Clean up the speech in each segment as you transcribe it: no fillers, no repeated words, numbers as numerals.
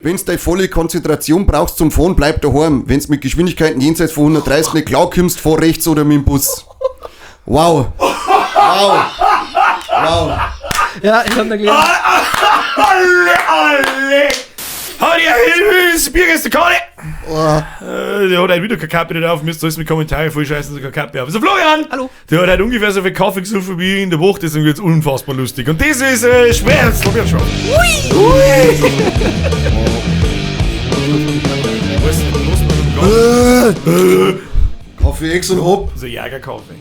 Wenn's deine volle Konzentration brauchst zum Fahren, bleib daheim. Wenn's mit Geschwindigkeiten jenseits von 130 nicht klarkommst, fahr rechts oder mit dem Bus. Wow. Wow. Wow. Ja, ich hab da gelesen. Alle, alle! Hadi, Hilfe, Bier ist der Karte! Der hat heute wieder keine Kappe nicht auf, müsst alles mit Kommentare voll scheißen, so keine Kappe auf. So, Florian! Hallo. Der hat heute ungefähr so viel Kaffee gesoffen wie ich in der Woche, deswegen wird's unfassbar lustig. Und das ist schwer, das probiert schon. Ui! Was ist denn los mit dem Kaffee? Kaffee X und Hop. So Jägerkaffee.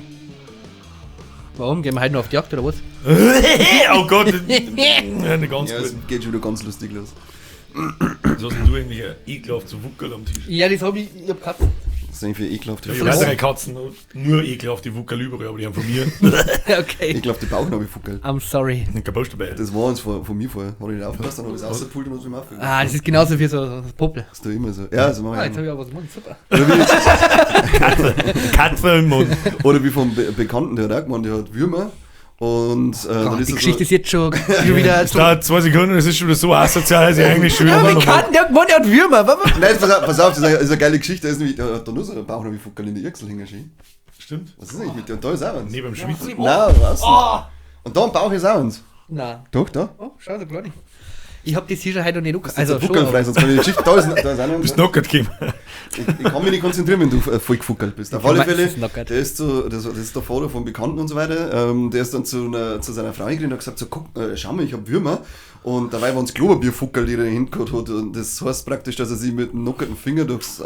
Warum? Gehen wir heute noch auf die Jagd oder was? Oh Gott, ja, nicht ganz Ja, gut. es geht schon wieder ganz lustig los. Was hast denn du eigentlich ein ekelhaft zu Wuckerl am Tisch? Ja, das hab ich. Ich hab Katzen. Das ist irgendwie ekelhaft. Ich weiß keine Katzen, nur ekelhafte Wuckerl übrig, aber die haben von mir. Okay. Ekelhafte Bauchnabelfuckerl. I'm sorry. Kein Post dabei. Das war uns von mir vorher. Hab ich nicht aufgepasst, dann hab ich es rausgepult und hab's ihm aufgehört. Ah, das ist genauso wie so Popel. Das ist doch immer so. Ja, so machen Ah, wir jetzt hab immer. ich auch was im Mund. Super. Oder wie, Katze im Mund. oder wie vom Bekannten, der hat auch gemeint, der hat Würmer. Und dann Gott, ist die er Geschichte so, ist jetzt schon wieder Es dauert 2 Sekunden, es ist schon wieder so asozial, dass ich eigentlich schon Ja, wieder wir noch mal- kann, der Mann, der hat Würmer. Nein, pass auf, pass auf, das ist eine geile Geschichte. Da ist nämlich, der hat da nur so ein Bauchnabelfuckerl in die Irksel hingeschrieben. Stimmt. Was ist eigentlich mit dir? Und da ist auch eins. Neben dem Schwitz. Nein, was? Und da am Bauch ist auch eins. Nein. Doch, da. Oh, schau, so klein. Ich hab das hier schon heute noch nicht angeguckt. Also, Also, schon, fuckelfrei, sonst kann ich die Geschichte. Da ist auch noch eins. Bist knockert gekommen. Ich kann mich nicht konzentrieren, wenn du voll gefuckelt bist. Auf Ich alle bin Fälle, meistens knockert. der ist, so, das ist der Vater von Bekannten und so weiter, der ist dann zu seiner Frau hingegangen und hat gesagt, so, guck, schau mal, ich hab Würmer. Und dabei waren es Klopapierfuckerl, die er in den Händen gehabt hat. Und das heißt praktisch, dass er sich mit dem nockerten Finger durchs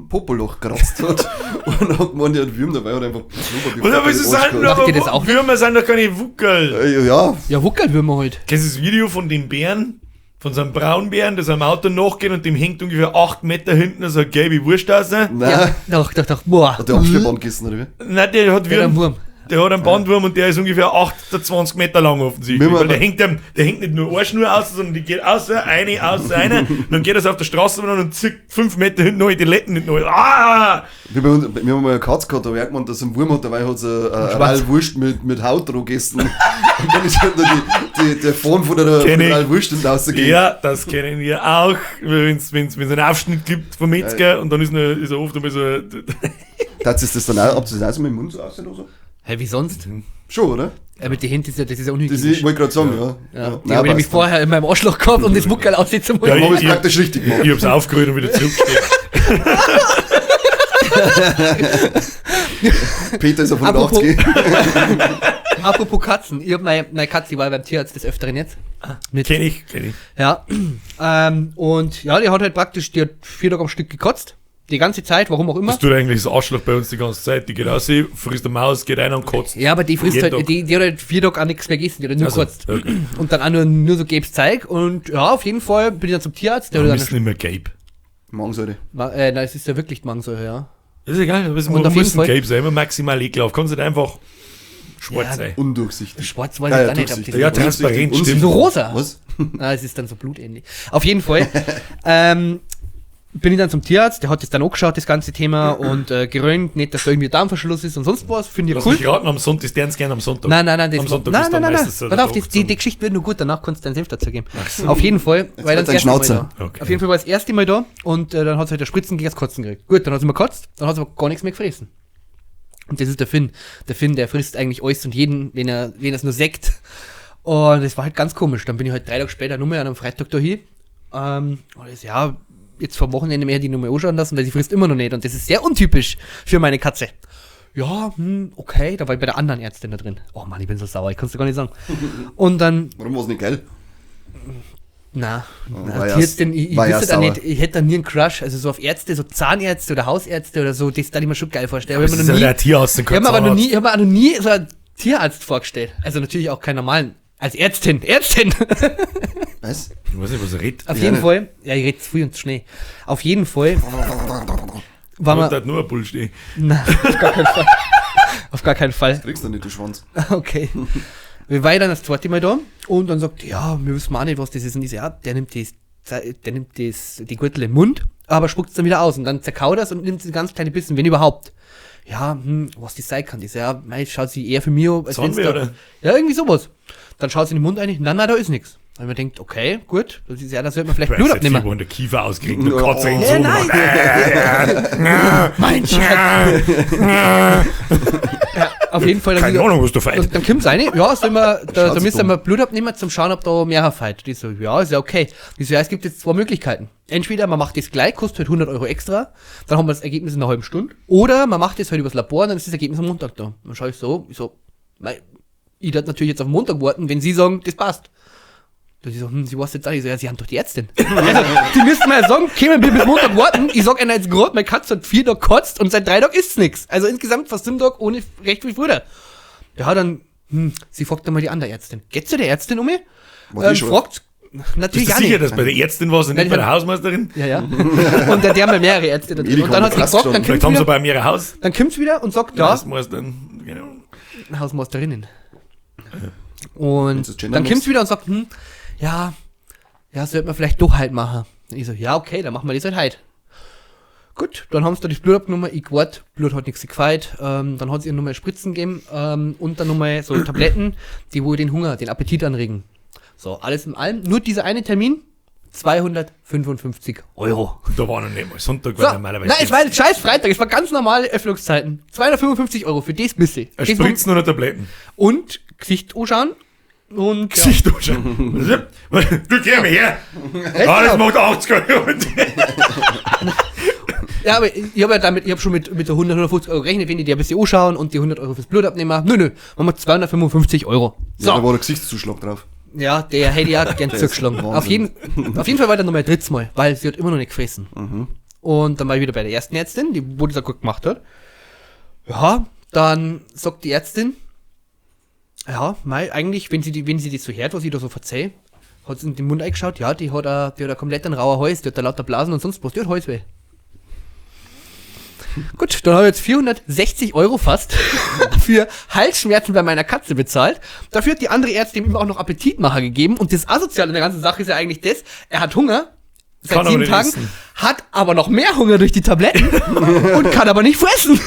Popoloch geratzt hat. Und hat gemeint, er hat Würmer dabei, hat einfach Klopapierfuckerl Oder was in ist den Arsch denn? gehabt. Macht ihr das auch nicht? Würmer sind doch keine Wuckerl. Ja, Ja, Wuckelwürmer halt. Kennst du das Video von dem Bären? Von so einem Braunbären, der seinem Auto nachgeht und dem hängt ungefähr 8 Meter hinten so eine gelbe Wurst raus? nein. Ja, doch, doch, doch. Boah. Hat der Abstellband gegessen, oder wie? Nein, der hat Der hat einen Würm. Wurm. Der hat einen Bandwurm und der ist ungefähr 28 Meter lang offensichtlich. Wenn man Weil der aber- hängt, der hängt nicht nur eine Schnur aus, sondern die geht aus, eine, aus, eine. Und dann geht er so auf der Straße und zieht 5 Meter hinten noch in die Letten hinten noch. Ah! Wir, bei uns, wir haben mal eine Katze gehabt, da merkt man, dass ein Wurm hat, dabei hat sie eine Schwarz. Wurst mit Haut drauf gegessen. Und dann ist halt noch der Form von der, von Kenn ich. der Wurst hinten rausgegangen. Ja, das kennen wir auch, wenn es einen Aufschnitt gibt vom Metzger und dann ist er oft einmal so. Das ist das dann auch, ob das auch so mit dem Mund so aussieht oder so? Hä, wie sonst? Schon, oder? Ja, mit den Händen ist ja, das ist ja Das unhygienisch. ist, wollte ich gerade sagen, ja. Ja, die Nein, habe ich nämlich passt. vorher in meinem Arschloch gehabt, um das Muckerl auszuholen. Ja, Dann habe ich ich- es praktisch richtig gemacht. Ich hab's aufgerührt und wieder zurückgesteckt. Peter ist auf Apropos- 180. Apropos Katzen. Ich hab meine Katze, die war beim Tierarzt des Öfteren jetzt. Mit, Kenn ich, kenn ich. Ja. Und ja, die hat halt praktisch, die hat 4 Tage am Stück gekotzt. Die ganze Zeit, warum auch immer. Das tut eigentlich das Arschloch bei uns die ganze Zeit. Die geht raus, frisst eine Maus, geht rein und kotzt. Ja, aber die frisst Jeden halt, Tag. die hat halt 4 Tage auch nichts mehr gegessen, die hat halt nur Also, gekotzt. okay. Und dann auch nur so gelbes Zeug. Und ja, auf jeden Fall bin ich dann zum Tierarzt. Der Warum hat ist dann, nicht mehr gelb? Magensäure. Nein, es ist ja wirklich die Magensäure, ja. Das ist egal, aber es Und auf jeden muss Fall- gelb sein, immer maximal ekelhaft. Kannst nicht einfach schwarz Ja. sein. Undurchsichtig. Schwarz weiß ich auch nicht, ob das Ja, transparent, stimmt. So rosa. Was? Ah, es ist dann so blutähnlich. Auf jeden Fall bin ich dann zum Tierarzt, der hat das dann angeschaut, das ganze Thema, und gerönt, nicht, dass da irgendwie Darmverschluss ist und sonst was, finde ich Lass cool. mich raten, am Sonntag ist der gerne am Sonntag. Nein, nein, nein, das am Sonntag nein, ist nein, dann nein, nein. meistens so Pass der auf, Tag die, zum- die Geschichte wird nur gut, danach kannst du deinen Senf dazu geben. Auf jeden Fall, weil wird dann das dein erste Mal Schnauzer. da. Okay. Auf jeden Fall war das erste Mal da und dann hat sie halt der Spritzen gegen das Kotzen gekriegt. Gut, dann hat sie mal gekotzt, dann hat sie aber gar nichts mehr gefressen. Und das ist der Finn. Der Finn, der frisst eigentlich alles und jeden, wenn er es nur sägt. Und das war halt ganz komisch. Dann bin ich halt 3 Tage später nur mehr an einem Freitag da hin. Und ich so, ja, jetzt vom Wochenende mehr die nur mal anschauen lassen, weil sie frisst immer noch nicht. Und das ist sehr untypisch für meine Katze. Ja, okay, da war ich bei der anderen Ärztin da drin. Oh Mann, ich bin so sauer, ich kann's dir gar nicht sagen. Und dann, Warum war es nicht geil? na, war na ja- Tierärztin, ich war ja wüsste da sauer. nicht, ich hätte da nie einen Crush, also so auf Ärzte, so Zahnärzte oder Hausärzte oder so, das da ich mir schon geil vorstellen. Aber Das ich hab ist mir ja noch nie, der Tierarzt und ich kein hab mir aber noch Zahnarzt. nie, ich hab mir auch noch nie so einen Tierarzt vorgestellt. Also natürlich auch keinen normalen. Als Ärztin, Ärztin! Was? Ich weiß nicht, was er redet. Auf Ja, jeden nicht. Fall, ja, ich rede zu früh und zu schnell. Auf jeden Fall war Und man, hat nur ein Bull stehen. na, auf gar keinen Fall. Auf gar keinen Fall. Kriegst du nicht, du Schwanz. Okay. Wir waren dann das zweite Mal da und dann sagt, ja, wir wissen auch nicht, was das ist. Und ich so, ja, der nimmt das, der nimmt das, die Gürtel im Mund, aber spuckt es dann wieder aus und dann zerkaut er's und nimmt es ganz kleine Bissen, wenn überhaupt. Ja, was das sein kann. Ich so, ja, mei, schaut sie eher für mich an, als wenn's Zahnweh, da, oder? Ja, irgendwie sowas. Dann schaut sie in den Mund ein, nein, nein, da ist nichts. Weil man denkt, okay, gut, das ist ja, da sollte man vielleicht Blut abnehmen. Wo der Kiefer ausgekriegt und Kotze in Ja, nein. Mein Schatz. Ja, auf jeden Fall. Keine Ahnung, was du feit. Und dann kommt's rein, ja, soll man, da Schaut's müssen dumm. wir Blut abnehmen, zum schauen, ob da mehr feit. Die so, ja, ist ja okay. Die so, ja, es gibt jetzt zwei Möglichkeiten. Entweder man macht das gleich, kostet halt 100 Euro extra, dann haben wir das Ergebnis in einer halben Stunde. Oder man macht das halt übers Labor und dann ist das Ergebnis am Montag da. Dann schaue ich so, ich so, mei, ich darf natürlich jetzt auf Montag warten, wenn sie sagen, das passt. Da sie so, sie weiß jetzt auch nicht. Ich so, ja, sie haben doch die Ärztin. Also, die müssten mal sagen, kämen wir bis Montag warten. Ich sag einer jetzt gerade, meine Katze hat 4 Tage gekotzt und seit 3 Tagen ist's nix. Also insgesamt fast 7 Tage ohne recht viel Früher. Ja, dann, sie fragt dann mal die andere Ärztin. Geht zu der Ärztin um mich? War die schon? Fragt, natürlich Bist du auch sicher, nicht. dass bei der Ärztin warst und Nein, nicht bei ich der Hausmeisterin? Ja, ja. Und der haben ja mehrere Ärzte da drin. Und dann hat sie Edeka gefragt, dann Vielleicht kommt's haben sie wieder, bei mir ein Haus. dann kommt's wieder und sagt, ja, Hausmeisterin. Genau. Hausmeisterinnen. Wenn's Und das Gendern dann kommt's wieder und sagt, ja, sollte man vielleicht doch halt machen. Und ich so, ja, okay, dann machen wir das halt heute. Gut, dann haben sie da das Blut abgenommen, ich gewartet, Blut hat nichts gefeit, dann hat sie ihr nochmal Spritzen gegeben und dann nochmal so Tabletten, die wohl den Hunger, den Appetit anregen. So, alles in allem, nur dieser eine Termin, 255 Euro. Da war noch nicht mal Sonntag, weil So, normalerweise. nein, es war ein scheiß Freitag, es war ganz normale Öffnungszeiten. 255 Euro für das bisschen. Ein Das Spritzen oder Tabletten. Und Gesicht anschauen. Und ja. Gesicht anschauen. Du geh mir her. Ah, das macht 80 Euro. Ja, aber ich habe ja damit, ich habe schon mit der 100, 150 Euro gerechnet, wenn die dir ein bisschen anschauen und die 100 Euro fürs Blut abnehmen. Nö, nö, machen wir 255 Euro. So. Ja, da war der Gesichtszuschlag drauf. Ja, der hätte ja gern Der ist zugeschlagen. Auf Wahnsinn. jeden Fall war der nochmal drittes Mal, weil sie hat immer noch nicht gefressen. Und dann war ich wieder bei der ersten Ärztin, die, wo das auch gut gemacht hat. Ja, dann sagt die Ärztin, ja, mei, eigentlich, wenn sie das so hört, was ich da so verzähl, hat sie in den Mund eingeschaut, ja, die hat a komplett einen rauer Hals, die hat da lauter Blasen und sonst was, die hat Halsweh. Gut, dann habe ich jetzt 460 Euro fast für Halsschmerzen bei meiner Katze bezahlt. Dafür hat die andere Ärztin ihm auch noch Appetitmacher gegeben. Und das Asoziale in der ganzen Sache ist ja eigentlich das, er hat Hunger seit Kann aber 7 nicht Tagen, essen. hat aber noch mehr Hunger durch die Tabletten und kann aber nicht fressen.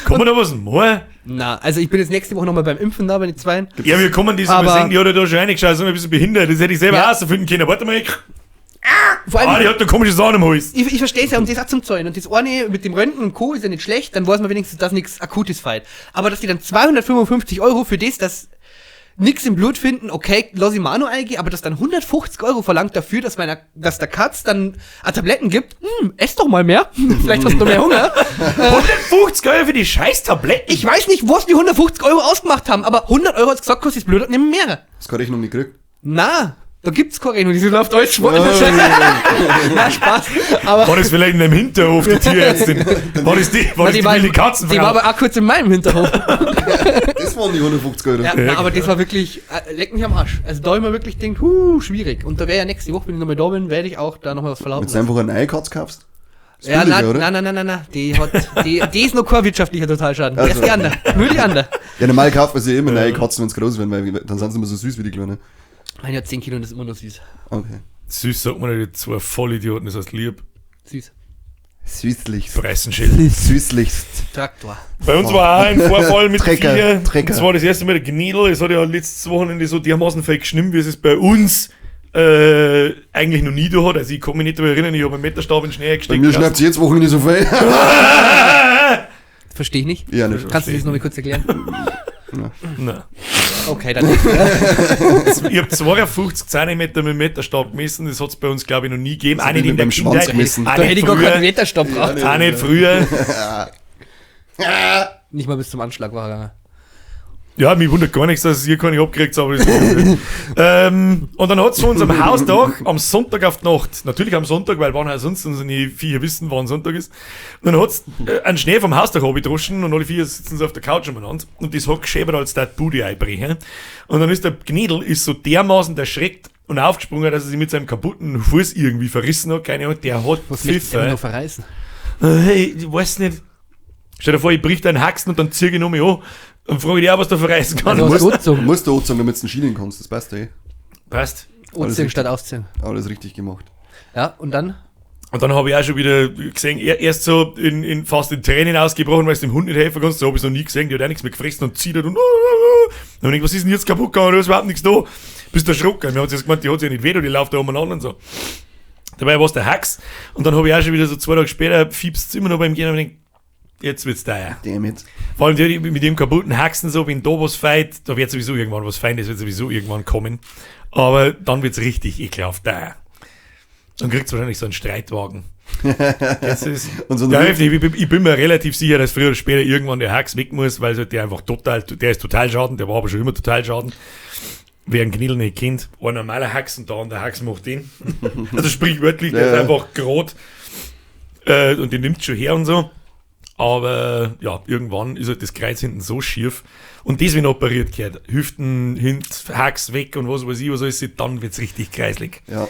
Kann man da was machen? Na, also ich bin jetzt nächste Woche nochmal beim Impfen da bei den Zweien. Ja, wir kommen das mal Aber- sehen, die hat ja da schon reingeschaut, sind wir ein bisschen behindert. Das hätte ich selber Ja. auch so finden können. Warte mal, ich, Vor allem, ah, die hat da komische Sachen im Hals. ich verstehe es ja, und das auch zum Zäunen. Und das eine mit dem Röntgen und Co. ist ja nicht schlecht, dann weiß man wenigstens, dass nichts Akutes fehlt. Aber dass die dann 255 Euro für das, dass nix im Blut finden, okay, lass ich mal auch noch eingehen, aber dass dann 150 Euro verlangt dafür, dass dass der Katz dann Tabletten gibt, ess doch mal mehr, vielleicht hast du mehr Hunger. 150 Euro für die scheiß Tabletten. Ich weiß nicht, was die 150 Euro ausgemacht haben, aber 100 Euro hat's gesagt, kostet das Blut, nehmen mehrere. Hast keine Rechnung nicht gekriegt. Na, da gibt's keine Rechnung, die sind auf Deutsch. Na, Spaß. Aber War das vielleicht in deinem Hinterhof, die Tierärztin? War das die, war Na, das die wilde Katzenfrau? Die war aber auch kurz in meinem Hinterhof. Das waren die 150 Euro. Ja, na, aber das war wirklich, leck mich am Arsch. Also da hab ich mir wirklich denkt, schwierig. Und da wäre ja nächste Woche, wenn ich nochmal da bin, werde ich auch da nochmal was verlauten. Wenn du einfach eine neue Katze kaufst. Ist Ja, billiger, nein, oder? nein, nein, nein, nein, die hat, die ist noch kein wirtschaftlicher Totalschaden. Also. Erst die andere, nur die andere. Ja, normal kauft man sich immer neue Katzen, wenn sie groß werden, weil dann sind sie immer so süß wie die Kleine. Meine hat 10 Kilo und das ist immer noch süß. Okay. Süß sagt man nicht, die zwei Vollidioten, das heißt lieb. Süß. Süßlichst. Preissenschild. Süßlichst. Traktor. Bei uns war auch ein Vorfall mit Trecker, Viecher. Trecker. Und zwar das erste Mal der Gnädel. Es hat ja letztes Wochenende so dermaßen viel geschnimmt, wie es es bei uns eigentlich noch nie da hat. Also ich kann mich nicht daran erinnern, ich habe einen Meterstab in den Schnee Bei gesteckt. mir schnappt jetzt Wochenende so viel. Verstehe ich nicht. Ja, nicht. Kannst du das nochmal kurz erklären? Nein. Okay, dann nicht. Ich habe 52 Zentimeter mit dem Meterstab gemessen, das hat es bei uns, glaube ich, noch nie gegeben. Auch hab nicht ich in mit der meinem Schwanz Kindheit. gemessen. Auch Da nicht hätte ich gar früher. keinen Meterstab braucht. Auch nicht früher. Nicht mal bis zum Anschlag war er gegangen. Ja, mich wundert gar nichts, dass ihr keine abgekriegt habt. Aber das ist und dann hat es von unserem Hausdach am Sonntag auf die Nacht, natürlich am Sonntag, weil wann auch sonst unsere Viecher wissen, wann Sonntag ist, und dann hat es einen Schnee vom Hausdach abgedroschen und alle vier sitzen so auf der Couch umeinander und das hat geschäbert, als der die Bude einbrechen. Und dann ist der Gnädel ist so dermaßen erschreckt und aufgesprungen, dass er sich mit seinem kaputten Fuß irgendwie verrissen hat, keine Ahnung, der hat Was möchtest du denn Pfiffe. noch verreißen? Hey, ich weiß nicht. Stell dir vor, ich brich deinen Haxen und dann zieh ich nochmal an und frage dich auch, was du verreißen kannst. Also, was Musst, angezogen? musst du anziehen, damit du den Schienen kannst. Das passt eh. Passt. Anziehen statt ausziehen. Alles richtig gemacht. Ja, und dann? Und dann habe ich auch schon wieder gesehen, er erst so in fast in Tränen ausgebrochen, weil du dem Hund nicht helfen kannst. So habe ich es noch nie gesehen, die hat auch nichts mehr gefressen und zittert und dann hab ich gedacht, was ist denn jetzt kaputt gegangen? Da ist überhaupt nichts da. Bist du erschrocken. Wir haben jetzt gemeint, die hat sich ja nicht weh, die läuft da umeinander und so. Dabei war es der Hax. Und dann habe ich auch schon wieder so 2 Tage später, fiebst immer noch beim Gehen und denk, jetzt wird's teuer. Damn it. Vor allem die, mit dem kaputten Haxen so, wenn da was feit, da wird sowieso irgendwann was fein, das wird sowieso irgendwann kommen. Aber dann wird's richtig ekelhaft teuer. Dann kriegst du wahrscheinlich so einen Streitwagen. Das ist, Und so ein ja, Rü- heftig. Ich bin mir relativ sicher, dass früher oder später irgendwann der Hax weg muss, weil der einfach total, der ist total schaden, der war aber schon immer total schaden. Wer einen Knidel nicht kennt, ein normaler Hax und der andere Hax macht den. Also sprichwörtlich, der Ja, ist ja. einfach grad und den nimmt schon her und so. Aber ja, irgendwann ist halt das Kreuz hinten so schief. Und das, wenn operiert gehört, Hüften, Hint, Hax weg und was weiß ich, was alles, dann wird's richtig kreislig. Ja.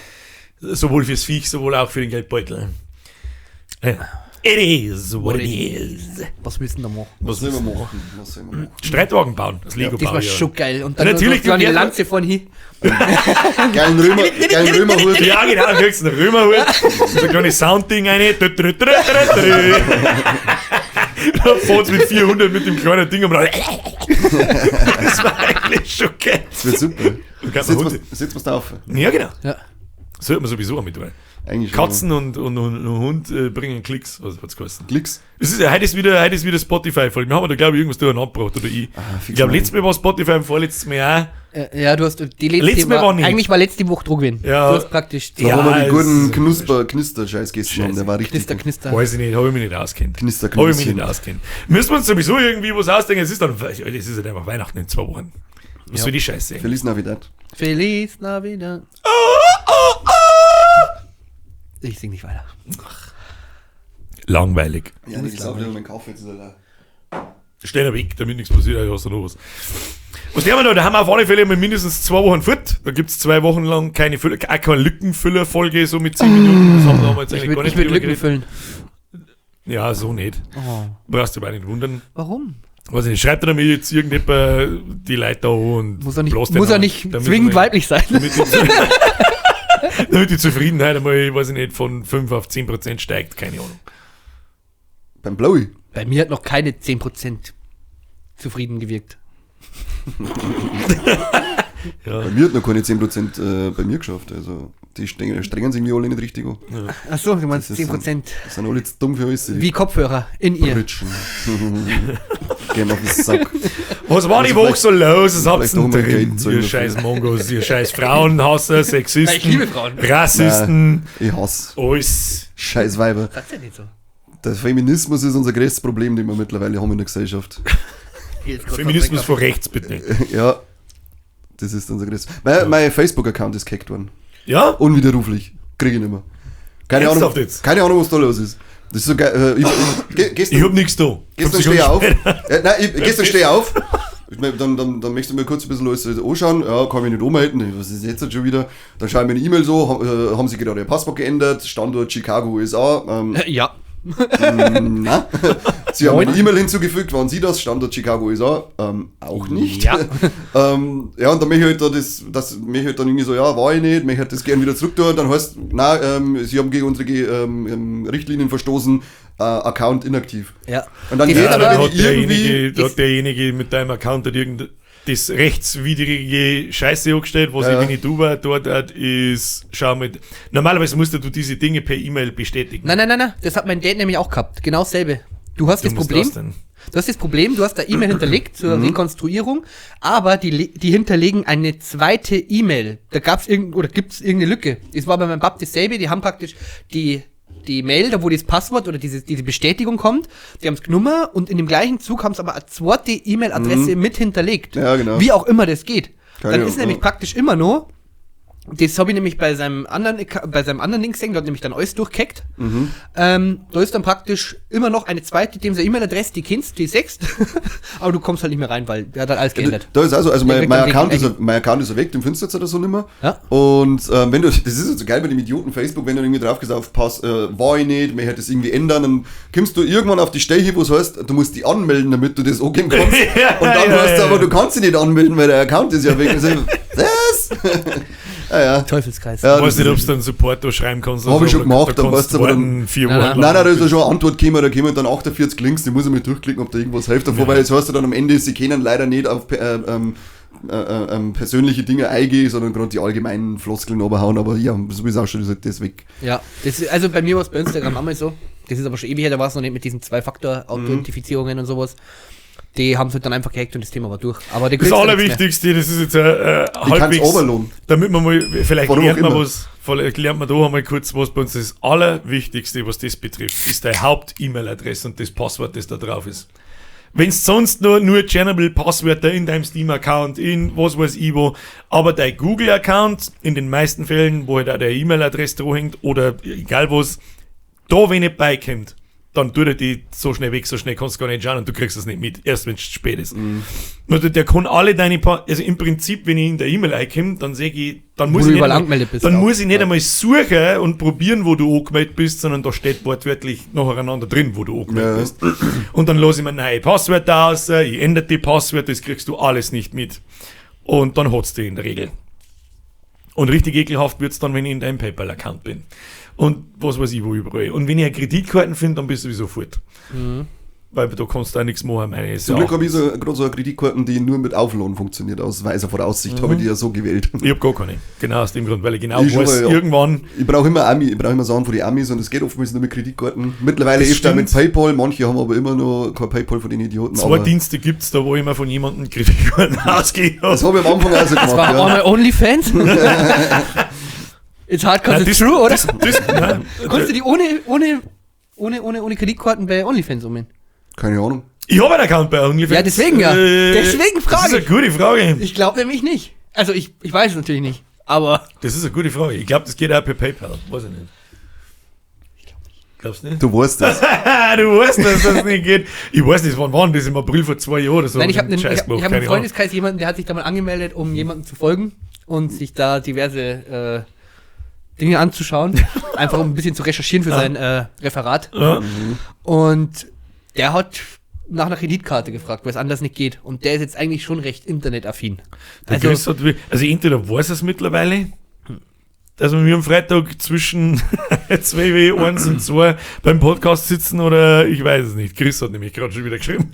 Sowohl fürs Viech, sowohl auch für den Geldbeutel. It is what it is. Was willst du denn da machen? Was Was sollen wir machen? Was sollen wir machen? Streitwagen bauen, das Lego Das war bauen. Ja. schon geil. Und dann Ja, natürlich, noch so eine die- Lanze von hier. Geilen Römer, geilen Römerhut. Ja, genau, du kriegst einen Römerhut, so ein kleines Soundding rein. Drü, drü, drü, drü, drü. Dann fährt's mit 400 mit dem kleinen Ding um. Das war eigentlich schon geil. Das wird super. Und kann man Setz Hunde- was setz da auf. Ja, genau. Ja. Sollte man sowieso auch mit tun. Eigentlich schon. Katzen und Hund bringen Klicks, was hat's geheißen? Klicks. Es ist, heute ist wieder Spotify voll. Wir haben da, glaube ich, irgendwas durcheinander gebracht, oder ich. Ah, fix Ich glaube, mal. letztes Mal war Spotify und vorletztes Mal auch. Ja, du hast die letzte, Letztes Mal war nicht. Eigentlich war letzte Woche dran gewesen. Ja. Du hast praktisch Da Ja, haben wir es den guten ist- Knusper, Knister-Scheiß gegessen. Scheiße. Der war richtig. Knister, gut. Knister. Weiß ich nicht, habe ich mich nicht auskennt. Knister, Habe ich mich Knistchen. nicht auskennt. Müssen wir uns sowieso irgendwie was ausdenken. Es ist dann, es ist halt einfach Weihnachten in 2 Wochen. Was soll die Scheiße? Feliz Navidad. Feliz Navidad. Ich sing nicht weiter. Langweilig. Ja, ich sauf lieber meinen Kaffee jetzt ist er leer. Stell ihn weg, damit nichts passiert, also hast du noch was. Was nehmen wir da? Da haben wir auf alle Fälle mal mindestens 2 Wochen fort. Da gibt's 2 Wochen lang keine Füller, auch keine Lückenfüller-Folge, so mit 10 Minuten. Das haben wir damals Ich eigentlich gar würde nicht würd drüber Lücken geredet. füllen. Ja, so nicht. Oh. Brauchst du aber auch nicht wundern. Warum? Weiß ich nicht, schreibt er mir jetzt irgendjemand die Leute da an und Muss er nicht, bläst den muss er an. nicht Damit zwingend wir- weiblich sein. Damit die, damit die Zufriedenheit einmal, weiß ich nicht, von 5 auf 10% steigt, keine Ahnung. Beim Blowy. Bei mir hat noch keine 10% zufrieden gewirkt. Ja. Bei mir hat noch keine 10% bei mir geschafft. Also die strengen sich irgendwie alle nicht richtig an. Achso, du meinst Das ist 10%. Das sind alle zu dumm für alles. die Wie Kopfhörer in ihr. Pritschen. Gehen auf den Sack. Was war die Also Woche vielleicht- so los? Was habt vielleicht ihr denn doch mal drin? Geld zahlen Ihr dafür. scheiß Mongos, ihr scheiß Frauenhasser, Sexisten, Ich liebe Frauen. Rassisten, Ich hasse alles. scheiß Weiber. Das ist ja nicht so. Der Feminismus ist unser größtes Problem, den wir mittlerweile haben in der Gesellschaft. Hier ist grad Feminismus was von rechts, bitte. Ja, das ist unser größtes. Mein Facebook-Account ist gehackt worden. Ja? Unwiderruflich. Krieg ich nicht mehr. Keine Ahnung, Ernsthaft jetzt? keine Ahnung, was da los ist. Das ist so geil. Ich Gestern hab nichts da. gestern Fünf stehe ich auf. Sekunden Nein, gestern stehe ich auf. Ich mein, dann möchte ich mir kurz ein bisschen alles anschauen. Ja, kann mich nicht umhalten. Was ist jetzt schon wieder? Dann schaue ich mir eine E-Mail so. Haben sie gerade ihr Passwort geändert? Standort Chicago, USA. Ja. Na? Sie haben eine E-Mail hinzugefügt, waren Sie das? Standort Chicago, USA? Auch nicht. Ja. Ja, und dann möchte ich halt da das möchte ich halt dann irgendwie so, ja, war ich nicht, möchte halt das gern wieder zurück tun. Dann heißt, na, Sie haben gegen unsere Richtlinien verstoßen, Account inaktiv. Ja. Und dann Das geht ist Ja, aber dann wenn hat ich irgendwie- derjenige, da hat derjenige mit deinem Account hat irgend das rechtswidrige Scheiße angestellt, was Ja. ich, wenn ich du war, dort hat, ist, schau mal, normalerweise musst du diese Dinge per E-Mail bestätigen. Nein, nein, nein, nein. Das hat mein Dad nämlich auch gehabt. Genau dasselbe. Du hast Du das musst Problem. das denn. Du hast das Problem, du hast da E-Mail hinterlegt zur Rekonstruierung, aber die hinterlegen eine zweite E-Mail. Da gab's irgend oder gibt's irgendeine Lücke. Es war bei meinem Bab dasselbe, die haben praktisch die Mail, da wo das Passwort oder diese Bestätigung kommt, die haben's genommen und in dem gleichen Zug haben's aber eine zweite E-Mail-Adresse mit hinterlegt. Ja, genau. Wie auch immer das geht. Keine Dann Ahnung, ist nämlich ja. praktisch immer nur, das habe ich nämlich bei seinem anderen, Ding gesehen, dort nämlich dann alles durchgehackt. Mhm. Da ist dann praktisch immer noch eine zweite, dem seine E-Mail-Adresse, die kennst, die sechst, aber du kommst halt nicht mehr rein, weil der hat halt alles geändert. Da ist also Der kriegt mein, dann Account den- ist, mein Account ist weg, den findest du jetzt oder so nicht mehr. Ja. Und wenn du, das ist jetzt so geil bei dem Idioten Facebook, wenn du irgendwie drauf gesagt auf Pass, war ich nicht, mir hätte das irgendwie ändern, dann kommst du irgendwann auf die Stelle, wo es heißt, du musst die anmelden, damit du das angeben kannst. Ja, Und dann ja, heißt es ja, aber, ja. du kannst dich nicht anmelden, weil der Account ist ja weg. Und so, was? Ah, ja. Teufelskreis. Ja, Ich weiß nicht, ob du dann Support da schreiben kannst. Hab ich schon da- gemacht, da dann kannst weißt du aber dann- warten, 4 Nein, Wochen. nein. Nein, nein, da ist ja schon eine Antwort gekommen, da kommen dann 48 Links, die muss ich mal durchklicken, ob da irgendwas hilft davor, weil das heißt ja dann am Ende, sie können leider nicht auf persönliche Dinge eingehen, sondern gerade die allgemeinen Floskeln runterhauen, aber ja, so wie es auch schon gesagt, das weg. Ja, das ist, also bei mir war es bei Instagram einmal so. Das ist aber schon ewig her, da war es noch nicht mit diesen Zwei-Faktor-Authentifizierungen und sowas. Die haben es halt dann einfach gehackt und das Thema war durch. Aber die Das kriegst du nichts mehr. Allerwichtigste, das ist jetzt Ich kann's halbwegs, runterladen. damit man mal, vielleicht Warum auch lernt man immer. was, vielleicht lernt man da einmal kurz was bei uns. Das Allerwichtigste, was das betrifft, ist deine Haupt-E-Mail-Adresse und das Passwort, das da drauf ist. Wenn sonst nur Chernobyl-Passwörter in deinem Steam-Account, in was weiß ich wo, aber dein Google-Account, in den meisten Fällen, wo halt auch deine E-Mail-Adresse dran hängt oder egal was, da wenn nicht beikommt, dann tut er die so schnell weg, so schnell kannst du gar nicht schauen und du kriegst das nicht mit, erst wenn es spät ist. Mhm. Nur der kann alle deine, also im Prinzip, wenn ich in der E-Mail einkomme, dann sehe ich, dann muss du ich nicht, überall einmal, angemeldet bist dann auch. muss ich nicht Ja. einmal suchen und probieren, wo du angemeldet bist, sondern da steht wortwörtlich nacheinander drin, wo du angemeldet Ja. bist. Und dann lasse ich mir neue Passwörter aus, ich ändere die Passwörter, das kriegst du alles nicht mit. Und dann hat's die in der Regel. Und richtig ekelhaft wird's dann, wenn ich in deinem PayPal-Account bin. Und was weiß ich wo überall. Und wenn ich eine Kreditkarten finde, dann bist du sowieso fort. Weil da kannst du auch nichts machen. Meine ist Zum ja Glück auch- habe ich so, gerade so eine Kreditkarten, die nur mit Aufladen funktioniert. Aus weiser Voraussicht habe ich die ja so gewählt. Ich hab gar keine. Genau aus dem Grund, weil ich genau Ich schon weiß, mal, ja. irgendwann. Ich brauche immer Ami, ich brauche immer Sachen von den Amis und es geht oftmals nur mit Kreditkarten. Mittlerweile Das ist da mit stimmt. PayPal, manche haben aber immer noch kein PayPal von den Idioten. Zwei aber Dienste gibt's da, wo ich immer von jemandem Kreditkarten ausgehe. das habe ich am Anfang auch so Das war gemacht. Ja. einmal OnlyFans. It's hard cause Nein, it's true, oder? Das, nein, Konntest du die ohne Kreditkarten bei OnlyFans umgehen? Keine Ahnung. ich habe einen Account bei OnlyFans. Ja, deswegen ja. Deswegen Das frage ist eine gute Frage. Ich glaube nämlich nicht. Also ich weiß es natürlich nicht. Aber Das ist eine gute Frage. Ich glaube, das geht auch per PayPal. Weiß ich nicht. Glaubst du nicht? Du weißt das. du weißt, dass das nicht geht. Ich weiß nicht, wann war denn das? Im April vor 2 Jahren oder so. nein, ich habe einen Scheiß ich hab gemacht, einen keine Ahnung. Freundeskreis jemanden, der hat sich da mal angemeldet, um jemandem zu folgen und sich da diverse Dinge anzuschauen. Einfach um ein bisschen zu recherchieren für sein Referat. Ja. Und der hat nach einer Kreditkarte gefragt, weil es anders nicht geht. Und der ist jetzt eigentlich schon recht internetaffin. Der Also, Chris hat, also entweder weiß er es mittlerweile, dass wir am Freitag zwischen 2 W 1 und 2 beim Podcast sitzen oder ich weiß es nicht. Chris hat nämlich gerade schon wieder geschrieben.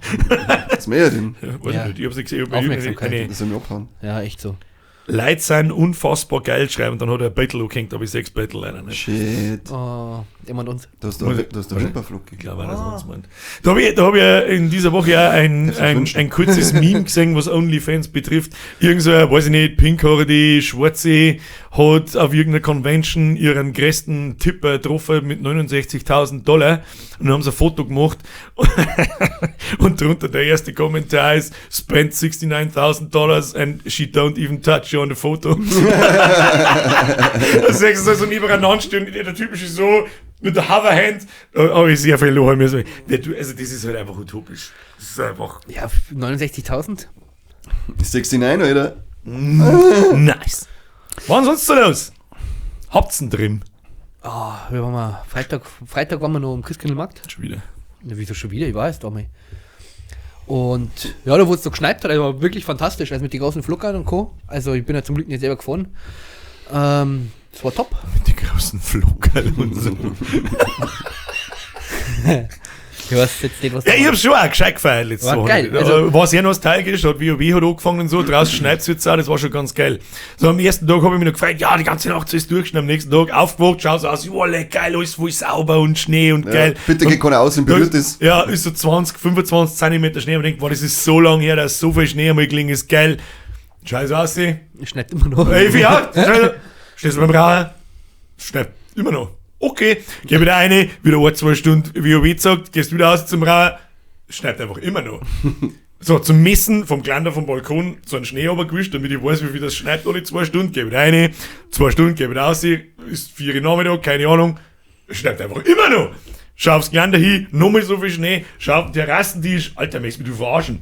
Was mehr denn? Weiß Ja. ich nicht, ich hab's nicht gesehen. Ich hab Aufmerksamkeit. eine Das soll mich abhauen. ja, echt so. Leute sind unfassbar geil schreiben und dann hat er ein Battle angehängt, aber ich sechs Battle leider nicht. Shit. Oh, jemand uns. Da hast du Muss ich- da hast du Wimperflug Ich glaube auch, dass er uns meint. Da habe ich, da hab ich ja in dieser Woche auch Darfst du wünschen. ein kurzes Meme gesehen, was OnlyFans betrifft. Irgend so, ein, weiß ich nicht, pinkhaarige Schwarze hat auf irgendeiner Convention ihren größten Tipper getroffen mit 69.000 Dollar und dann haben sie ein Foto gemacht und drunter der erste Kommentar ist, spent 69.000 Dollars and she don't even touch you on the photo. Da siehst du so nebeneinander stehen, der typische so mit der Hoverhand. Aber ich sehr viel lachen müssen. Also das ist halt einfach utopisch. Das ist einfach Ja, 69.000? 69, Alter. nice. Was sonst so los? Habt's denn drin? Oh, wir waren mal, Freitag waren wir noch im Christkindlmarkt. Schon wieder. Na, wieso schon wieder? Ich weiß doch mal. Und ja, da wurde es so geschneit hat, also war wirklich fantastisch, also mit den großen Fluckern und Co. Also ich bin ja zum Glück nicht selber gefahren. Das war top. Mit den großen Flockerl und so. Ich weiß jetzt nicht, was Ja, da ich war. hab's schon auch gescheit gefeiert letzte War Woche. geil, also- war sehr nostalgisch, hat WoW hat angefangen und so, draußen schneit's jetzt auch, das war schon ganz geil. So am ersten Tag habe ich mich noch gefreut, ja, die ganze Nacht ist durchgeschneit, am nächsten Tag aufgewacht, schau so aus, joa, leck, geil, alles voll sauber und Schnee und Ja, geil. bitte Und geht keiner aus und berührt es. Ja, ist so 20, 25 Zentimeter Schnee und ich denk, boah, das ist so lange her, dass so viel Schnee einmal gelegen ist, geil. Scheiß aussehen. Schneit immer noch. Ey, ja, stehst du beim Rauchen? Schnell, immer noch. Okay, geh wieder rein, wieder ein, zwei Stunden WoW zockt, gehst wieder aus zum Rauchen, schneit einfach immer noch. So, zum Messen vom Glander vom Balkon so einen Schnee runtergewischt, damit ich weiß, wie viel das schneit alle 2 Stunden, geh wieder rein, 2 Stunden, geh wieder raus, ist 4 Uhr Nachmittag, keine Ahnung, schneit einfach immer noch. Schau aufs Glander hin, nochmal so viel Schnee, schau auf den Terrassentisch, Alter, möchtest du mich verarschen?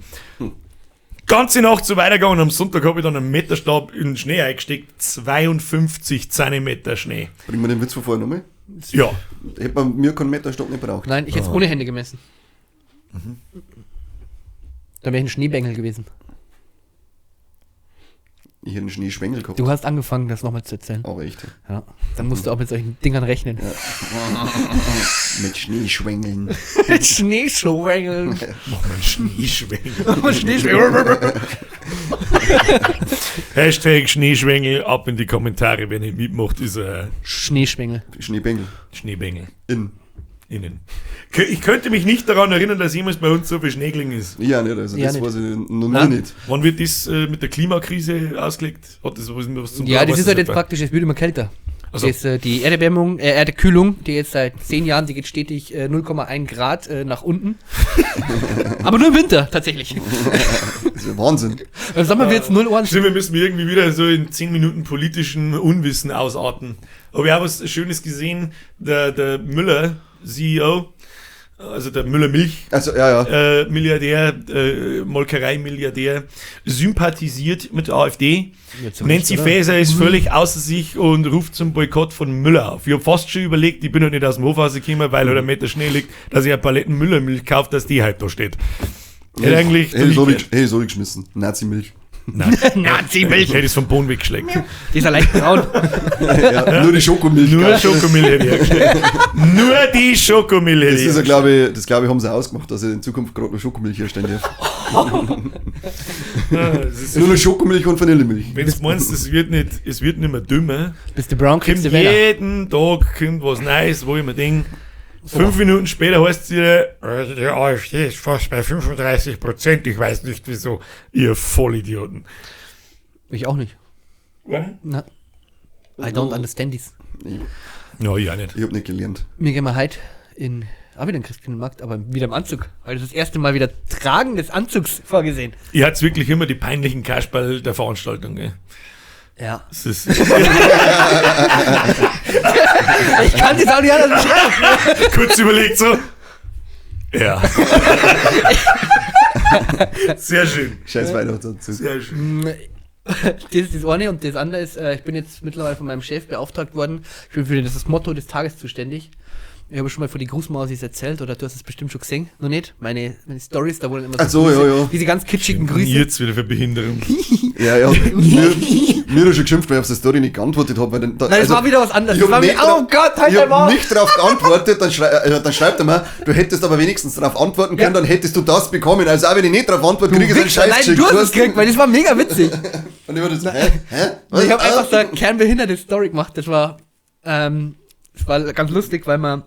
Ganze Nacht so weitergegangen. Am Sonntag habe ich dann einen Meterstab in den Schnee eingesteckt. 52 Zentimeter Schnee. Bringen wir den Witz von vorher nochmal? Ja. Hätte man mir keinen Meterstab nicht braucht. Nein, ich hätte es ohne Hände gemessen. Da wäre ich ein Schneebengel gewesen. Ich hätte einen Schneeschwengel gehabt. Du hast angefangen, das nochmal zu erzählen. Aber echt. Ja. Dann musst du auch mit solchen Dingern rechnen. Mit Schneeschwengeln. Mit Schneeschwengeln. Mach mal einen Schneeschwengel. Schneeschwengel. Hashtag Schneeschwengel, ab in die Kommentare, wenn ihr mitmacht, ist ein Schneeschwengel. Schneebengel. Schneebengel. In. Innen. Ich könnte mich nicht daran erinnern, dass jemals bei uns so viel Schnee gelegen ist. Ja, nicht. Also Ja, das nicht. weiß ich noch Nein. nie nicht. Wann wird das mit der Klimakrise ausgelegt? Hat das was zum Ja, tun? das Weiß ist halt nicht. jetzt praktisch, es wird immer kälter. Also. Das, die Erderwärmung, Erdekühlung, die jetzt seit 10 Jahren, die geht stetig 0,1 Grad nach unten. Aber nur im Winter, tatsächlich. Das ist ja Wahnsinn. Im Sommer wird es 0 Uhr. Stimmt, wir müssen irgendwie wieder so in 10 Minuten politischen Unwissen ausarten. Aber ich habe was Schönes gesehen, der Müller, CEO, also der Müller Milch, Also, ja, ja. Milliardär, Molkerei-Milliardär, sympathisiert mit der AfD. Ja, zu Recht, Nancy oder? Faeser ist völlig außer sich und ruft zum Boykott von Müller auf. Ich habe fast schon überlegt, ich bin halt nicht aus dem Hof rausgekommen, weil halt ein Meter Schnee liegt, dass ich eine Paletten Müllermilch kaufe, dass die halt da steht. Hätte eigentlich. Hey, so ich, so geschmissen. Nazi-Milch. Nein. Nazi-Milch. Hätte es vom Boden weggeschlägt. Die ist ja leicht braun. Ja, nur die Schokomilch. Nur gell? Schokomilch hätte ich hergestellt. Nur die Schokomilch hätte Das ich ist ja, glaube ich, das glaube ich, haben sie ausgemacht, dass ich in Zukunft gerade noch Schokomilch herstellen darf. Ja, das ist so Nur noch Schokomilch und Vanillemilch. Wenn du meinst, es wird nicht, es wird nicht mehr dümmer, Bist du brown, kriegst kommt du Wähler. jeden Tag kommt was Neues, wo ich mir denke, 5 Minuten später heißt es wieder, die AfD ist fast bei 35%, ich weiß nicht wieso, ihr Vollidioten. Ich auch nicht. Was? Na. I don't understand this. Ich, Ja, ich auch nicht. ich hab nicht gelernt. Mir gehen wir heute in, auch wieder in Christkindlmarkt, aber wieder im Anzug. Heute ist das erste Mal wieder Tragen des Anzugs vorgesehen. Ihr habt wirklich immer die peinlichen Kasperl der Veranstaltung, gell? Ja. Das ist, Ich kann das auch nicht anders beschreiben. kurz überlegt so. Ja. Sehr schön. Scheiß Weihnachtsanzug. Sehr schön. Das ist das eine und das andere ist, ich bin jetzt mittlerweile von meinem Chef beauftragt worden. Ich bin für das Motto des Tages zuständig. Ich habe schon mal von den Grußmausis erzählt, oder du hast es bestimmt schon gesehen, noch nicht? Meine Stories, da wurden immer Ach so, Grüße, ja, ja. diese ganz kitschigen Grüße. Jetzt wieder für Behinderung. Ja, ja. Mir hat schon geschimpft, weil ich auf seine Story nicht geantwortet habe. Weil dann, da, Nein, das war wieder was anderes. Ich Das hab war nicht, wieder, oh Gott, halt ich dein hab Maul. nicht drauf geantwortet, dann schreibt er mir, du hättest aber wenigstens darauf antworten können, Ja. dann hättest du das bekommen. Also auch wenn ich nicht drauf antworte, kriege ich einen Wichser, Scheiß Nein, geschickt. du hast es gekriegt, weil das war mega witzig. Und ich war das, hä? Hä? Was? Ich habe Ah? einfach so eine kernbehinderte Story gemacht. Das war, ganz lustig, weil man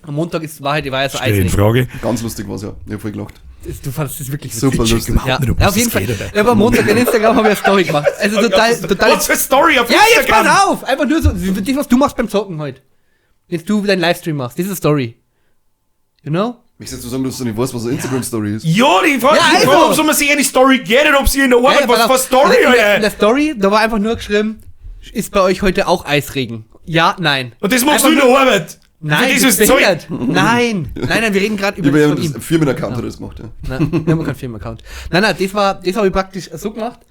am Montag ist, war halt, war ja so Stell in eisig. Frage. Ganz lustig war's ja. Ich hab voll gelacht. Du fandest das wirklich witzig. Super lustig. Ja, nicht, ob ja, das auf jeden Fall. geht, oder? Ja, aber am Montag in Instagram haben wir eine Story gemacht. Also total, total. Was für Story auf Ja, jetzt Instagram? pass auf! Einfach nur so, das, was du machst beim Zocken heute. Jetzt du deinen Livestream machst. Das ist eine Story. You know? Möchtest du sagen, dass du nicht weißt, was eine Instagram-Story ist? Ja, die Frage, Ja, die also. Frage, ob soll man sich eine Story get, ob sie in der Arbeit, Ja, was pass für auf. Story, Also in der Alter? Story, da war einfach nur geschrieben, ist bei euch heute auch Eisregen? Ja, nein. Und das machst du Einfach in der Arbeit. Nein, Für das das ist ist Zeug. behindert. Nein, nein, nein, wir reden gerade über Über das von das ihm. Firmenaccount hat er das gemacht, ja. Nein, wir haben keinen Firmenaccount. Nein, nein, das habe ich praktisch so gemacht.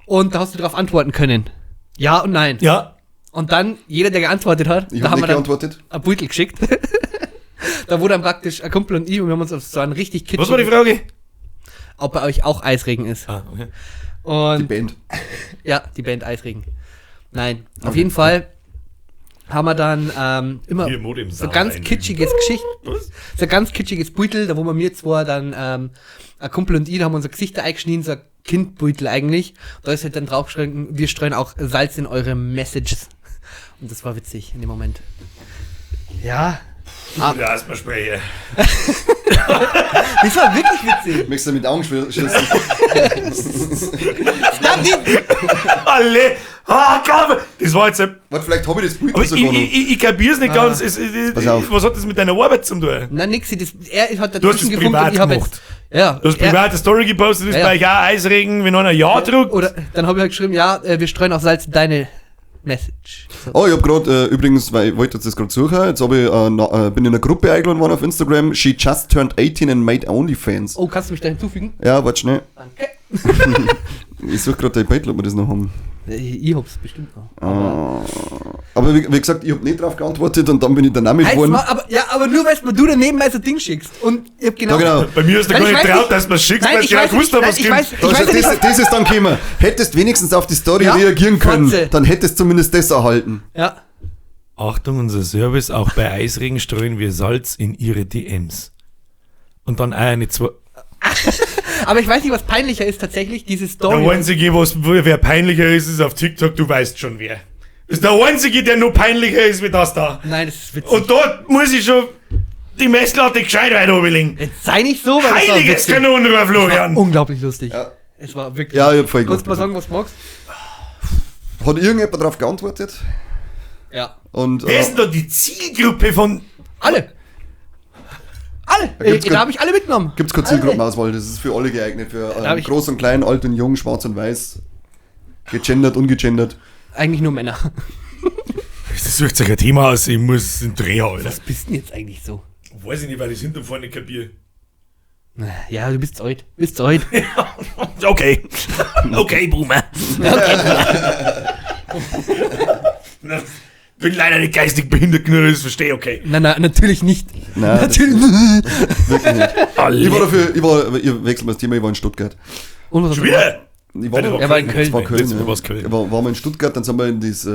Und da hast du darauf antworten können. Ja und nein. Ja. Und dann, jeder, der geantwortet hat, Ich da hab haben nicht wir dann geantwortet. ein Beutel geschickt. Da wurde dann praktisch ein Kumpel und ich, und wir haben uns auf so einen richtig kitschigen, Was war die Frage? ob bei euch auch Eisregen ist. Ah, okay. Die Und Band. ja, die Band Eisregen. Nein, auf jeden Fall haben wir dann immer Hier, Modem so ganz einfügen. kitschiges Geschicht, so ein ganz kitschiges Beutel, da wo wir mir zwar dann ein Kumpel und ich, da haben unser Gesichter eingeschnitten, so ein Kindbeutel eigentlich. Da ist halt dann draufgeschrieben, wir streuen auch Salz in eure Messages. Und das war witzig in dem Moment. Ja. Ja, erstmal spreche. Das war wirklich witzig. Möchtest du mit Augen schießen? Alle! Ah, komm! Das war jetzt ein. Warte, vielleicht habe ich das Bild Aber ich, sogar noch. ich kapier's nicht ganz. Pass auf. Was hat das mit deiner Arbeit zu tun? Na nix, das, er hat Du hast dazwischen es gefunkt privat und ich habe gemacht. jetzt. Ja. Du hast private Story gepostet, ist Ja, ja. bei euch auch Eisregen, wenn einer Ja drückt. Oder dann habe ich halt geschrieben, ja, wir streuen auch Salz in deine Message. So. Oh, ich habe gerade übrigens, weil ich wollte jetzt das gerade suchen, jetzt hab ich, bin in einer Gruppe eingeladen worden auf Instagram. She just turned 18 and made OnlyFans. Oh, kannst du mich da hinzufügen? Ja, warte schnell. Danke. Ich suche gerade dein Bild, ob wir das noch haben. Ich hab's bestimmt noch. Aber wie gesagt, ich hab nicht drauf geantwortet und dann bin ich dann auch mit Halt's geworden. mal, aber, ja, aber nur, weil du daneben so ein Ding schickst. Und ich hab genau. Ja, genau. Bei mir ist der Nein, gar ich nicht weiß traut, nicht. dass man schickst, Nein, weil ich ich ja weiß gewusst nicht, habe, was nein, ich kommt. weiß- Da ich ist, ja nicht, das ist dann gekommen. Hättest wenigstens auf die Story Ja, reagieren können, Fotze. dann hättest zumindest das erhalten. Ja. Achtung, unser Service, auch bei Eisregen streuen wir Salz in ihre DMs. Und dann auch eine zwei. Aber ich weiß nicht, was peinlicher ist tatsächlich, diese Story. Der einzige, was, wer peinlicher ist, ist auf TikTok, du weißt schon wer. Ist der einzige, der noch peinlicher ist wie das da. Nein, das ist witzig. Und dort muss ich schon die Messlatte gescheit weit runterlegen. Jetzt sei nicht so, weil das war Heiliges witzig. Kanonenrohr, Florian! Unglaublich lustig. Ja. Es war wirklich. Ja, ich hab voll Kannst du mal gelacht. sagen, was du magst? Hat irgendjemand drauf geantwortet? Ja. Und, Wer ist denn da die Zielgruppe von. Alle. Alle. Da gibt's Da kein- habe ich alle mitgenommen. Gibt's keine Alle. Zielgruppenauswahl, das ist für alle geeignet, für hab ich- groß und klein, alt und jung, schwarz und weiß, gegendert, ungegendert. Eigentlich nur Männer. Das sucht sich ein Thema aus, ich muss einen Dreh haben, Alter. Was bist denn jetzt eigentlich so? Weiß ich nicht, weil ich hinten und vorne kapiere. Ja, du bist alt. Bist alt. Okay. Okay, Boomer. Bin leider nicht geistig behindert genug, das verstehe ich, okay. Nein, nein, natürlich nicht. Nein, das natürlich. Wirklich nicht. Alle. Ich war dafür, ich wechsle mal das Thema, ich war in Stuttgart. Und was hast Schon du gemacht? wieder? Ich war, Nein, das Er war in Köln. Das war Köln, Letztes Mal ja. war's Köln. War, waren wir in Stuttgart, dann sind wir in das,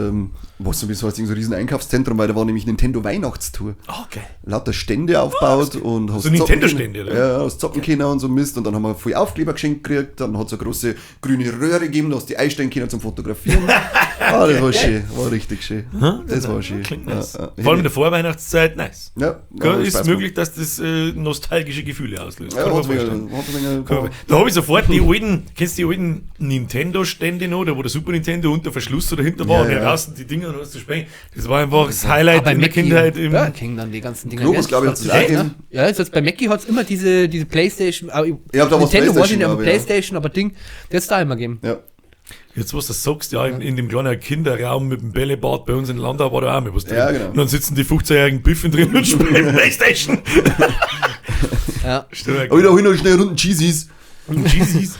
was sowieso heißt, so ein riesen Einkaufszentrum, weil da war nämlich Nintendo Weihnachtstour. Okay. Lauter Stände aufgebaut und hast So Nintendo-Stände, oder? oder? Ja, hast zocken können und so Mist. Und dann haben wir viel Aufkleber geschenkt gekriegt, dann hat es eine große grüne Röhre gegeben, da hast du die einstellen können zum Fotografieren. Ah, das war schön, war richtig schön. Das war schön. Klingt nice. Ja, ja. Vor allem in der Vorweihnachtszeit, nice. Ja, Gell, ja, ist Spaß möglich, dass das nostalgische Gefühle auslöst. Ja, Kann man hat's vorstellen. wegen, hat's wegen, Kann man- Da habe ich sofort die alten, kennst du die alten Nintendo-Stände noch, da wo der Super Nintendo unter Verschluss so dahinter war Ja, und ja. draußen die Dinger und was zu sprengen. Das war einfach das Highlight Aber bei in der Mackie Kindheit. und Im, Burger King dann die ganzen Dinger. Globus, gell? glaube ich, hat's Das auch echt, gegeben. ne? Ja, jetzt hat's bei Mackie hat's immer diese Playstation. Aber Ja, da war's Nintendo weiß ich Playstation, nicht, aber glaube ich, ja. Playstation, aber Ding, das da immer gegeben. Ja. Jetzt, was du sagst, ja, in dem kleinen Kinderraum mit dem Bällebad bei uns in Landau war da auch mal was drin. Ja, genau. Und dann sitzen die 15-jährigen Biffen drin und spielen Playstation. Ja. Stimmt. Aber da hol ich noch schnell runden Cheesies. Cheesies.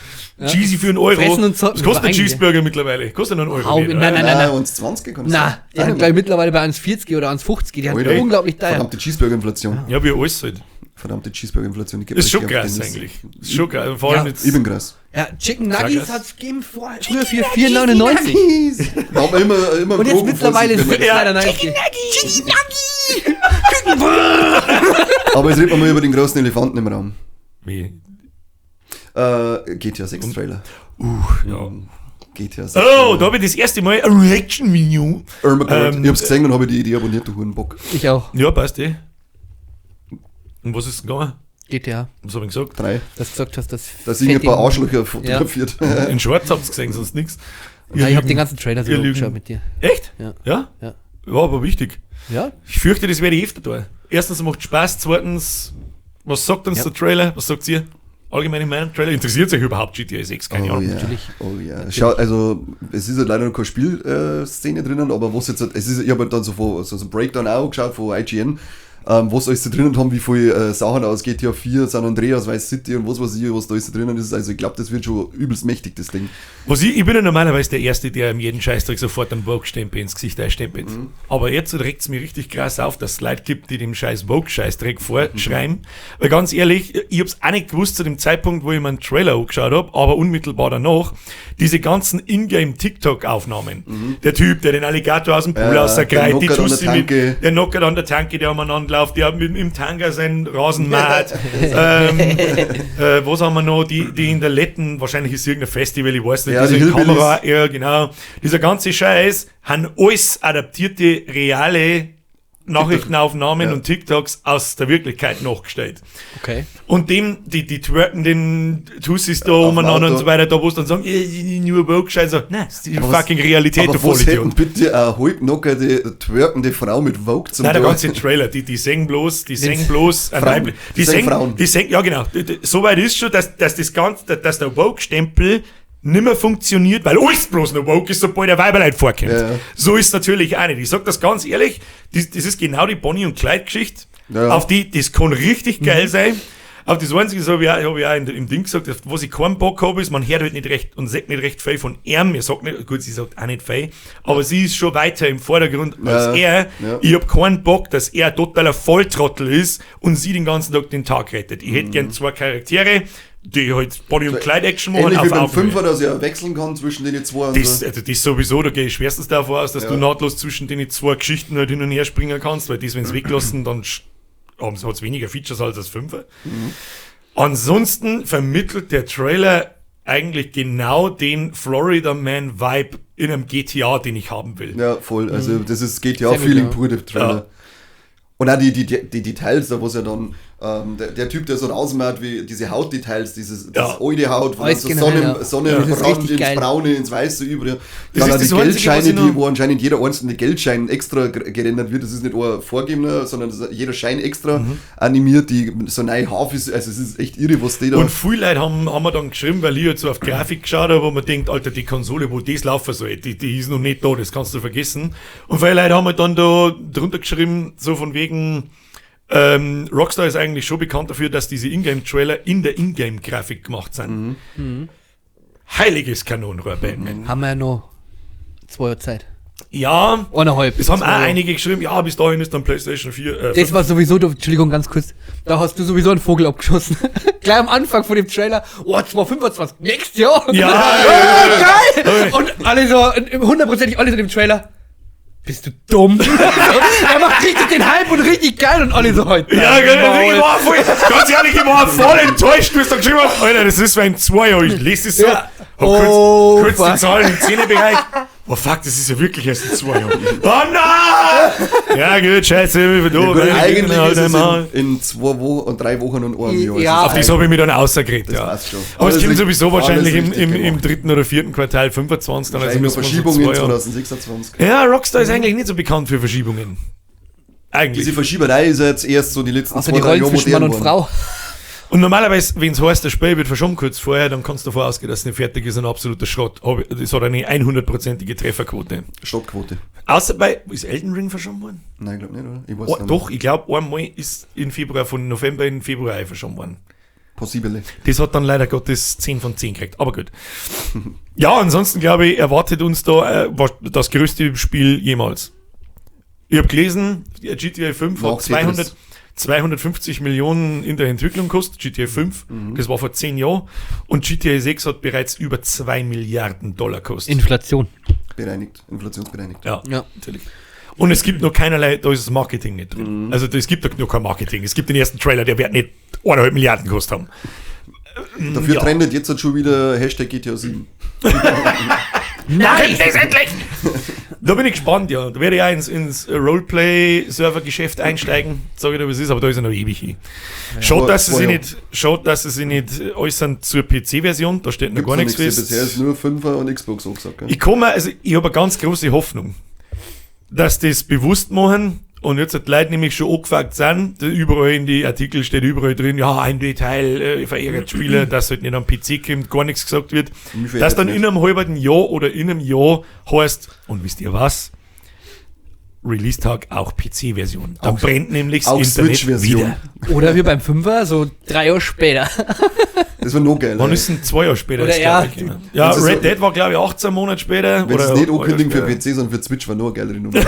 Cheesy für einen Euro. Fressen und zocken Was kostet ein war eigentlich- Cheeseburger mittlerweile? Kostet nur einen Euro. Hau- nicht, oder? nein, nein, nein, nein. 1,20 kann das Na, sein? die haben, glaube ich, mittlerweile bei 1,40 oder 1,50. Die haben Alter. unglaublich teuer. Verdammte Cheeseburger-Inflation. Ja, wie alles halt. Verdammte Cheeseburger-Inflation. Ich geb Ist euch schon auf den krass Mist. eigentlich. Ist schon krass. Vor allem Ja. jetzt. Ich bin krass. Ja, Chicken Nuggies Krass. hat's gegeben früher für 4,99. Da haben wir immer Und jetzt Drogen mittlerweile vor sich, wenn wir- 6,99. Chicken Aber jetzt reden wir mal über den großen Elefanten im Raum. Wie? GTA 6 Trailer. Ja. GTA 6. Oh, da habe ich das erste Mal ein Reaction-Video. Oh mein Gott. Ich hab's gesehen und habe die Idee abonniert, du Hurenbock. Ich auch. Ja, passt eh. Und was ist denn gegangen? GTA. Was hab ich gesagt? 3. Dass du gesagt hast, dass. Da sind ein paar fettigen- Arschlöcher fotografiert. In Shorts habt ihr gesehen, sonst nichts. Ja, ich hab den ganzen Trailer Ihr sogar Lügen. angeschaut mit dir. Echt? Ja. Ja? Ja. War aber wichtig. Ja? Ich fürchte, das werde ich öfter tun. Erstens macht Spaß, zweitens, was sagt uns Ja. der Trailer? Was sagt ihr? Allgemeine Meinung? Trailer interessiert sich überhaupt GTA 6? Keine Oh Ahnung. ja. Natürlich. Oh ja. Schau, also es ist halt leider noch keine Spielszene drinnen, aber was jetzt halt, es ist, ich habe halt dann so, von, so, so ein Breakdown auch geschaut von IGN, was alles da drinnen haben, wie viel Sachen aus GTA 4, San Andreas, Vice City und was weiß ich, was da alles da drinnen ist. Also ich glaube, das wird schon übelst mächtig, das Ding. Was ich bin ja normalerweise der Erste, der ihm jeden Scheißdreck sofort einen Vogue-Stempel ins Gesicht einstempelt. Aber jetzt regt es mich richtig krass auf, dass es Leute gibt, die dem scheiß Vogue-Scheißdreck vorschreien. Weil ganz ehrlich, ich hab's auch nicht gewusst zu dem Zeitpunkt, wo ich mir einen Trailer angeschaut hab, aber unmittelbar danach, diese ganzen Ingame-TikTok-Aufnahmen. Der Typ, der den Alligator aus dem Pool Ja, ja, der rausgreift, die Knocker an der Tussi mit, Tanke. der Knocker an der Tanke, der umeinander läuft, der mit, im Tanga seinen Rasen mäht. Was haben wir noch? Die in der Letten, wahrscheinlich ist irgendein Festival, ich weiß nicht, Ja, diese die Hillbillies. Kamera, ja genau. Dieser ganze Scheiß haben alles adaptierte, reale Nachrichtenaufnahmen Ja. und TikToks aus der Wirklichkeit nachgestellt. Okay. Und dem, die twerken den Tussis da Auf dem umeinander und Auto. so weiter, da wo sie dann sagen, nur woke Scheiße. Nein, das ist die Aber was- fucking Realität, Aber du was hätten Vollidiot. bitte eine halbnockerte, twerkende Frau mit Vogue zum Nein, der tun? ganze Trailer, die singen bloß, die singen bloß, ein Frauen. Weibli- Die die singen singen, Frauen. die singen, ja genau, soweit ist schon, dass das ganze, dass der Woke-Stempel nimmer funktioniert, weil alles bloß noch woke ist, sobald der Weiberlein vorkommt. Ja, ja. So ist natürlich auch nicht. Ich sag das ganz ehrlich, das ist genau die Bonnie und Clyde-Geschichte, Ja, ja. auf die, das kann richtig geil sein. Aber das Einzige, das habe ich auch, hab ich auch im Ding gesagt, was ich keinen Bock habe, ist, man hört halt nicht recht und sagt nicht recht viel von ihm. Er sagt nicht, gut, sie sagt auch nicht viel, aber sie ist schon weiter im Vordergrund als er. Ja. Ich habe keinen Bock, dass er totaler Volltrottel ist und sie den ganzen Tag den Tag rettet. Ich hätte gern zwei Charaktere, die halt Body- und Kleid-Action machen. Ähnlich wie auf beim Augenhöhe. Fünfer, dass er wechseln kann zwischen den zwei. Und Das, so. also das sowieso, da gehe ich schwerstens davon aus, dass Ja. du nahtlos zwischen den zwei Geschichten halt hin und her springen kannst, weil das, wenn sie weglassen, dann hat es weniger Features als das Fünfer. Ansonsten vermittelt der Trailer eigentlich genau den Florida Man Vibe in einem GTA, den ich haben will. Ja, voll. Also das ist Sehr gut, GTA-Feeling ja. pur, der Trailer. Ja. Und auch die Details, da wo es ja dann, der Typ, der so rausmacht, wie diese Hautdetails, dieses Ja. das alte Haut, wo dann Alles so generell, ja. Sonnenbrand Das ist richtig ins geil. Braune, ins Weiße über. Das Dann ist auch die das Einzige, was Geldscheine, ich noch- wo anscheinend jeder einzelne Geldschein extra gerendert wird. Das ist nicht ein vorgegebener, sondern das ist jeder Schein extra animiert, die so neue Haarfüße, also es ist echt irre, was die da. Und viele Leute haben wir dann geschrieben, weil ich jetzt so auf Grafik geschaut habe, wo man denkt, Alter, die Konsole, wo das laufen soll, die ist noch nicht da, das kannst du vergessen. Und viele Leute haben halt dann da drunter geschrieben, so von wegen, Rockstar ist eigentlich schon bekannt dafür, dass diese Ingame-Trailer in der Ingame-Grafik gemacht sind. Heiliges Kanonenrohr, Batman. Haben wir ja noch 2 Jahre Zeit. Ja, 1,5. es haben Zwei auch Jahre. einige geschrieben, ja, bis dahin ist dann PlayStation 4. Das war sowieso, Entschuldigung, ganz kurz, da hast du sowieso einen Vogel abgeschossen. Gleich am Anfang von dem Trailer, oh, 2025, nächstes Jahr. Ja, Ah, geil! Und alle so, hundertprozentig alle so in dem Trailer, bist du dumm? Er macht richtig den Hype und richtig geil und alle so heute. Ja, genau. Ich war voll, ganz ehrlich, ich war voll enttäuscht, du hast dann geschrieben hast, Alter, das ist in 2 Jahren. Ich lese das so, Ja. hab kurz, Oh, kurz die fuck. Zahlen im Zehnerbereich. Oh fuck, das ist ja wirklich erst in 2 Jahren. Oh nein! Ja gut, scheiße, wie viel Ja, da, gut, meine eigentlich Güte, ist es halt in 2 Wochen und 3 Wochen und einem Jahr. Ja. Auf das habe ich mich dann ausgeredet, Das ja. passt schon. Aber es Alles kommt richtig- sowieso alles wahrscheinlich richtig im gemacht. dritten oder vierten Quartal 25, dann also Wahrscheinlich müssen noch wir so Verschiebung in 2 Jahre. 2026. Ja, Rockstar ist eigentlich nicht so bekannt für Verschiebungen. Eigentlich. Diese Verschieberei ist ja jetzt erst so die letzten Außer die zwei, drei Rollen Jahre zwischen Mann modern und geworden. Frau. Und normalerweise, wenn es heißt, das Spiel wird verschoben kurz vorher, dann kannst du davon ausgehen, dass es nicht fertig ist, ein absoluter Schrott. Das hat eine 100%ige Trefferquote. Stoppquote. Außer bei, ist Elden Ring verschoben worden? Nein, ich glaube nicht, oder? Ich weiß Oh, nicht. doch, ich glaube, einmal ist in Februar, von November in Februar verschoben worden. Possibile. Das hat dann leider Gottes 10 von 10 gekriegt, aber gut. Ja, ansonsten glaube ich, erwartet uns da das größte Spiel jemals. Ich habe gelesen, GTA 5 Nach hat 250 Millionen in der Entwicklung gekostet, GTA 5, das war vor 10 Jahren, und GTA 6 hat bereits über 2 Milliarden Dollar gekostet. Inflation. Bereinigt, inflationsbereinigt. Ja, Ja. natürlich. Und es gibt noch keinerlei, da ist das Marketing nicht drin. Also es gibt noch kein Marketing. Es gibt den ersten Trailer, der wird nicht 1,5 Milliarden gekostet haben. Dafür Ja. trendet jetzt halt schon wieder Hashtag GTA 7. Nein! Das endlich! Da bin ich gespannt, ja. Da werde ich auch ins Roleplay-Server-Geschäft einsteigen, sage ich dir, was ist, aber da ist er noch ewig hin. Schaut, dass sie sich nicht, schaut, dass sie sich nicht äußern zur PC-Version, da steht noch Gibt's gar noch nichts nichts. fest. Bisher ist nur 5er und Xbox angesagt. Gell? Ich komme, also ich habe eine ganz große Hoffnung, dass das bewusst machen und jetzt hat die Leute nämlich schon angefangen sind, überall in die Artikel steht überall drin, ja, ein Detail verärgert Spieler, dass halt nicht am PC kommt, gar nichts gesagt wird, Mich dass verärgert dann nicht. in einem halben Jahr oder in einem Jahr heißt, und wisst ihr was? Release-Tag auch PC-Version. Dann brennt nämlich das Auch Internet Switch-Version. wieder. Oder wir beim Fünfer, so 3 Jahre später. Das war noch geiler. Wann ist denn 2 Jahre später? Oder ist, glaub ja. ich, genau. Ja, Wenn's Red so- Dead war, glaube ich, 18 Monate später. Wenn sie es oder nicht ein Jahr ankündigen für später. PC, sondern für Switch, war noch eine geilere Nummer.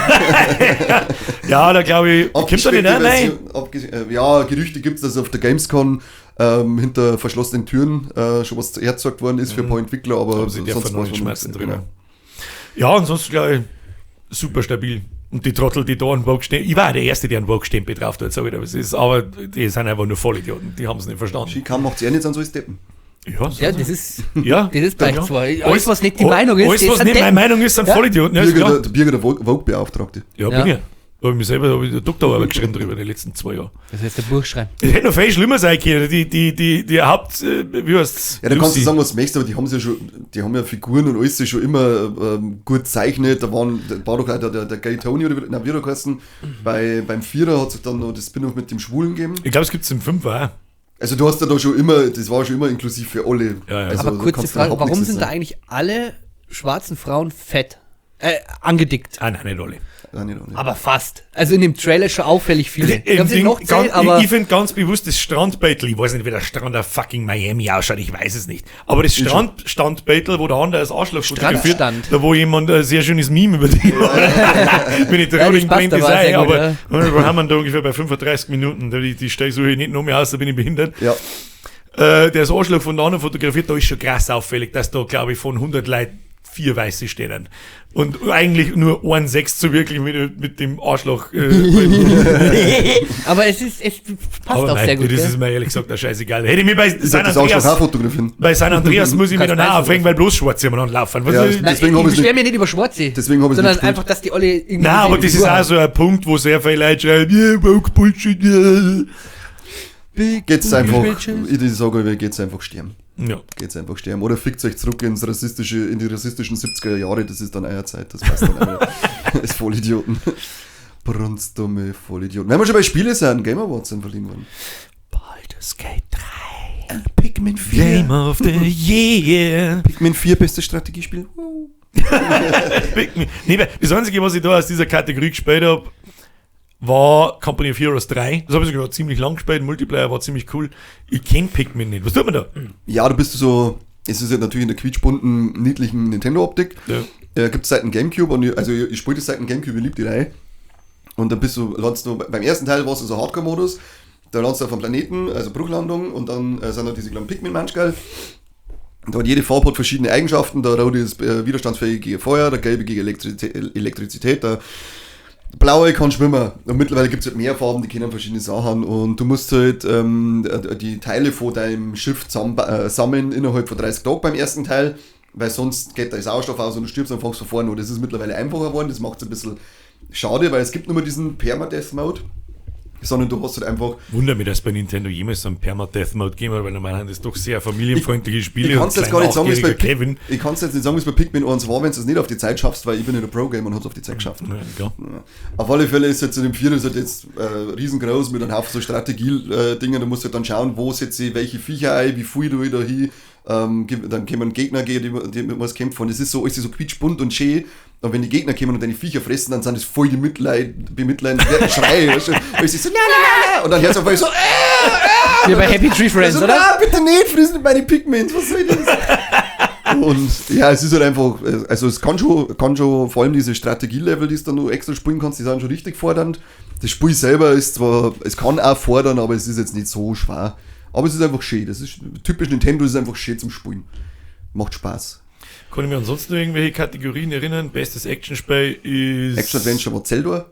Ja, da glaube ich, kommt da nicht Abgespeckte auch rein? Version, ja, Gerüchte gibt es, dass auf der Gamescom hinter verschlossenen Türen schon was hergezeigt worden ist für ein paar Entwickler, aber Aber sie dürfen weiß noch man nicht schmerzen nichts. drüber. Genau. Ja, ansonsten glaube ich, super stabil. Und die Trottel, die da einen Vogue-Stempel, ich war auch der Erste, der einen Vogue-Stempel drauf tut, sag ich dir, was ist, aber die sind einfach nur Vollidioten, die haben es nicht verstanden. Schikan macht sich eh nicht an so ist Deppen. Ja, Ja, das ist, ja, das ist ja. bei zwei. Alles, was nicht die Meinung ist, Alles, das was sind nicht meine Deppen. Meinung ist, sind Ja. Vollidioten. Ja, ist Birger, klar. der Birger, der Vogue-Beauftragte. Ja, Ja. bin ich. Da habe ich mich selber, da hab ich eine Doktorarbeit geschrieben drüber in den letzten 2 Jahren. Das heißt, der Buch schreiben. Es hätte noch viel schlimmer sein können. Die Haupt, wie heißt's? Ja, da kannst du Lucy. sagen, was du möchtest, aber die haben ja schon, die haben ja Figuren und alles schon immer gut gezeichnet. Da waren, da war doch auch der Gay Tony oder wie, nein, wie hat er geheißen? Beim Vierer hat sich dann noch das Spin-off mit dem Schwulen gegeben. Ich glaube, es gibt es im Fünfer auch. Also du hast ja da schon immer, das war schon immer inklusiv für alle. Ja, ja. Also, Aber da kurze kannst du Frage, überhaupt warum nichts sind da sagen. eigentlich alle schwarzen Frauen fett? Angedickt. Ah, nein, nicht alle. Nein, nicht alle. Aber fast. Also in dem Trailer schon auffällig viele. Ich Im hab's nicht Ding, noch ganz, gezählt, aber ich finde ganz bewusst das Strandbeitel, ich weiß nicht, wie der Strand auf fucking Miami ausschaut, ich weiß es nicht. Aber das Strandbeitel, wo der andere als Arschloch fotografiert, Strandstand. da wo jemand ein sehr schönes Meme über die bin ich Ja, traurig, das passt brennt aber das sehr ein, gut, aber wir haben wir da ungefähr bei 35 Minuten, die stelle ich so nicht noch mehr aus, da bin ich behindert. Ja. Der ist Arschloch von der anderen fotografiert, da ist schon krass auffällig, dass da, glaube ich, von 100 Leuten 4 Weiße stehen. Und eigentlich nur 1,6 zu wirklich mit dem Arschloch. Aber es passt aber auch nein, sehr gut. das gell? ist mir ehrlich gesagt auch scheißegal. Hätte ich mir bei Ich San sag, das Arschloch Andreas, auch fotografieren. bei San Andreas muss ich mich Kannst dann auch beides aufregen, weil bloß Schwarze umeinander laufen. Was Ja, ist- Nein, deswegen ich hab ich's beschwere nicht- mich nicht über Schwarze. deswegen hab ich's Sondern nicht gespielt. einfach, dass die alle irgendwie. Nein, aber das ist auch so ein Punkt, wo sehr viele Leute schreiben, yeah, woke Bullshit, yeah. Geht's einfach, Bitches. ich sage euch, geht's einfach sterben. Ja. Geht's einfach sterben. Oder fickt euch zurück ins rassistische, in die rassistischen 70er Jahre, das ist dann euer Zeit, das passt dann auch wieder. Das ist Vollidioten. Brunstdumme Vollidioten. Wenn wir schon bei Spiele sind, Game Awards sind verliehen worden. Baldur's Gate 3. Pikmin 4. Game of the Year. Pikmin 4, bestes Strategiespiel. Pikmin. Nee, weil das Einzige, was ich da aus dieser Kategorie gespielt habe, war Company of Heroes 3. Das habe ich sogar ziemlich lang gespielt. Multiplayer war ziemlich cool. Ich kenn Pikmin nicht. Was tut man da? Ja, da bist du so, es ist ja natürlich in der quietschbunten, niedlichen Nintendo-Optik. Ja. Gibt es seit dem Gamecube und ich, also ich spiele das seit dem Gamecube, ich liebe die Reihe. Und dann bist du, landest du, beim ersten Teil warst du so Hardcore-Modus, da landest du auf einem Planeten, also Bruchlandung, und dann sind da diese kleinen Pikmin-Manschgal. Da hat jede Farbe hat verschiedene Eigenschaften, der rote ist widerstandsfähig gegen Feuer, der gelbe gegen Elektrizität, der blaue kann schwimmen. Und mittlerweile gibt es halt mehr Farben, die kennen verschiedene Sachen. Und du musst halt die Teile von deinem Schiff sammeln innerhalb von 30 Tagen beim ersten Teil, weil sonst geht der Sauerstoff aus und du stirbst und fängst von vorne an. Das ist mittlerweile einfacher geworden, das macht es ein bisschen schade, weil es gibt nur mehr diesen Permadeath-Mode, sondern du hast halt einfach. Wunder mich, dass bei Nintendo jemals so einen Permadeath-Mode gegeben hat, weil normal sind das doch sehr familienfreundliche Spiele. Ich kann's und jetzt gar nicht sagen, wie es bei achtjähriger Kevin. Ich kann's jetzt nicht sagen, wie es bei Pikmin 1 war, wenn du es nicht auf die Zeit schaffst, weil ich bin ja der Pro-Gamer und hab's auf die Zeit geschafft. Ja, klar. Ja. Auf alle Fälle ist jetzt in dem Vierer ist halt jetzt riesengroß mit einem Haufen so Strategie-Dingen. Da musst du halt dann schauen, wo setze ich welche Viecher ein, wie viel du wieder hin. Dann kommen Gegner, gegen die man muss kämpfen. Und es ist so, alles so quietschbunt und schön. Und wenn die Gegner kommen und deine Viecher fressen, dann sind das voll die bemitleidenswerten Schreie. Weißt du? Weil sie so, na, na, na, na. Und dann hörst du auf einmal so, Wie bei Happy Tree Friends, also, oder? Na, bitte nicht, friss nicht meine Pigments, was soll das? Und ja, es ist halt einfach, also es kann schon, vor allem diese Strategielevel, die du dann noch extra spielen kannst, die sind schon richtig fordernd. Das Spiel selber ist zwar, es kann auch fordern, aber es ist jetzt nicht so schwer. Aber es ist einfach schön. Das ist typisch Nintendo, es ist einfach schön zum Spielen. Macht Spaß. Kann ich mich ansonsten noch irgendwelche Kategorien erinnern? Bestes Actionspiel ist. Action Adventure war Zelda.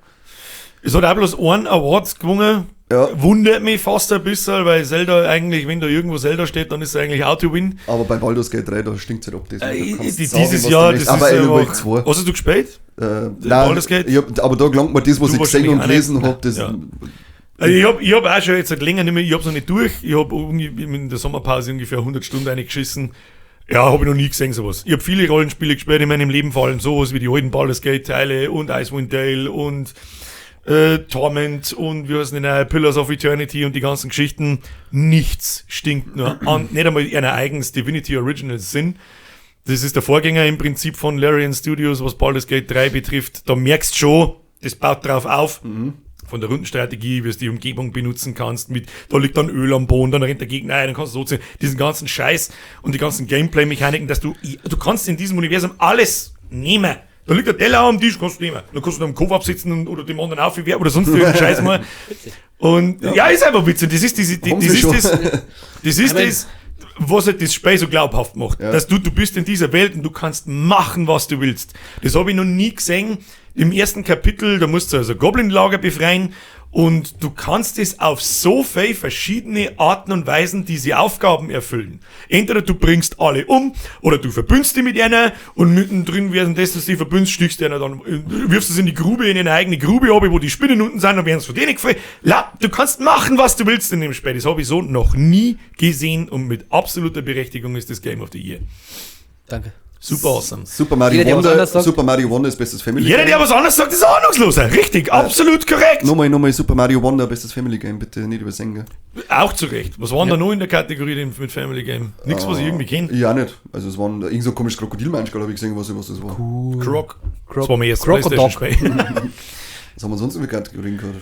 Es hat auch bloß einen Award gewonnen. Ja. Wundert mich fast ein bisschen, weil Zelda eigentlich, wenn da irgendwo Zelda steht, dann ist es eigentlich Auto-Win. Aber bei Baldur's Gate 3, da stinkt es halt ab. Das, da kannst du sagen, Dieses was Jahr, du das möchtest. ist Aber Alan Wake einfach, 2. Was hast du gespielt? Nein, Baldur's Gate? Ich hab, aber da gelangt mir das, was Du ich gesehen wahrscheinlich und auch gelesen nicht. habe, das Ja. Also ich hab auch schon jetzt seit länger nicht mehr, ich hab's noch nicht durch. Ich hab irgendwie in der Sommerpause ungefähr 100 Stunden reingeschissen. Ja, habe ich noch nie gesehen, sowas. Ich hab viele Rollenspiele gespielt in meinem Leben, vor allem sowas wie die alten Baldur's Gate Teile und Icewind Dale und Torment und wie heißen die noch, Pillars of Eternity und die ganzen Geschichten. Nichts stinkt nur an, nicht einmal einer eigens Divinity Original Sin. Das ist der Vorgänger im Prinzip von Larian Studios, was Baldur's Gate 3 betrifft. Da merkst du schon, das baut drauf auf. Von der Rundenstrategie, wie du die Umgebung benutzen kannst, mit, da liegt dann Öl am Boden, dann rennt der Gegner ein, dann kannst du so ziehen. Diesen ganzen Scheiß und die ganzen Gameplay-Mechaniken, dass du kannst in diesem Universum alles nehmen. Da liegt der Teller am Tisch, kannst du nehmen. Dann kannst du am Kopf absitzen und, oder dem anderen aufwerfen oder sonst irgendeinen Scheiß mal. Und ja, ist einfach witzig. Das ist diese, die, Haben das sie ist schon. das, das ist Aber- das, was halt das Spiel so glaubhaft macht. Ja. Dass du bist in dieser Welt und du kannst machen, was du willst. Das habe ich noch nie gesehen. Im ersten Kapitel, da musst du also Goblin-Lager befreien und du kannst es auf so viele verschiedene Arten und Weisen diese Aufgaben erfüllen. Entweder du bringst alle um oder du verbündest dich mit einer und mittendrin währenddessen du sie verbündest, stichst du einer dann, wirfst es in die Grube, in eine eigene Grube runter, wo die Spinnen unten sind und werden es von denen gefressen. La, du kannst machen, was du willst in dem Spiel. Das habe ich so noch nie gesehen und mit absoluter Berechtigung ist das Game of the Year. Danke. Super awesome. Super Mario Jeder, der was Wonder, anderes sagt. Super Mario Wonder ist bestes Family Jeder, Game. der was anderes sagt, ist ahnungsloser. Richtig, absolut korrekt. Nochmal Super Mario Wonder, bestes Family Game, bitte nicht übersehen. Gell? Auch zu Recht. Was waren da noch in der Kategorie denn mit Family Game? Nichts, was ich irgendwie kenne. Ich auch nicht. Also es waren irgend so ein komisches Krokodilmensch, habe ich gesehen, was das war. Croc. Croc. Das war mein erstes Crocodoc. Playstation-Spiel. Was haben wir sonst noch für Kategorien gehabt?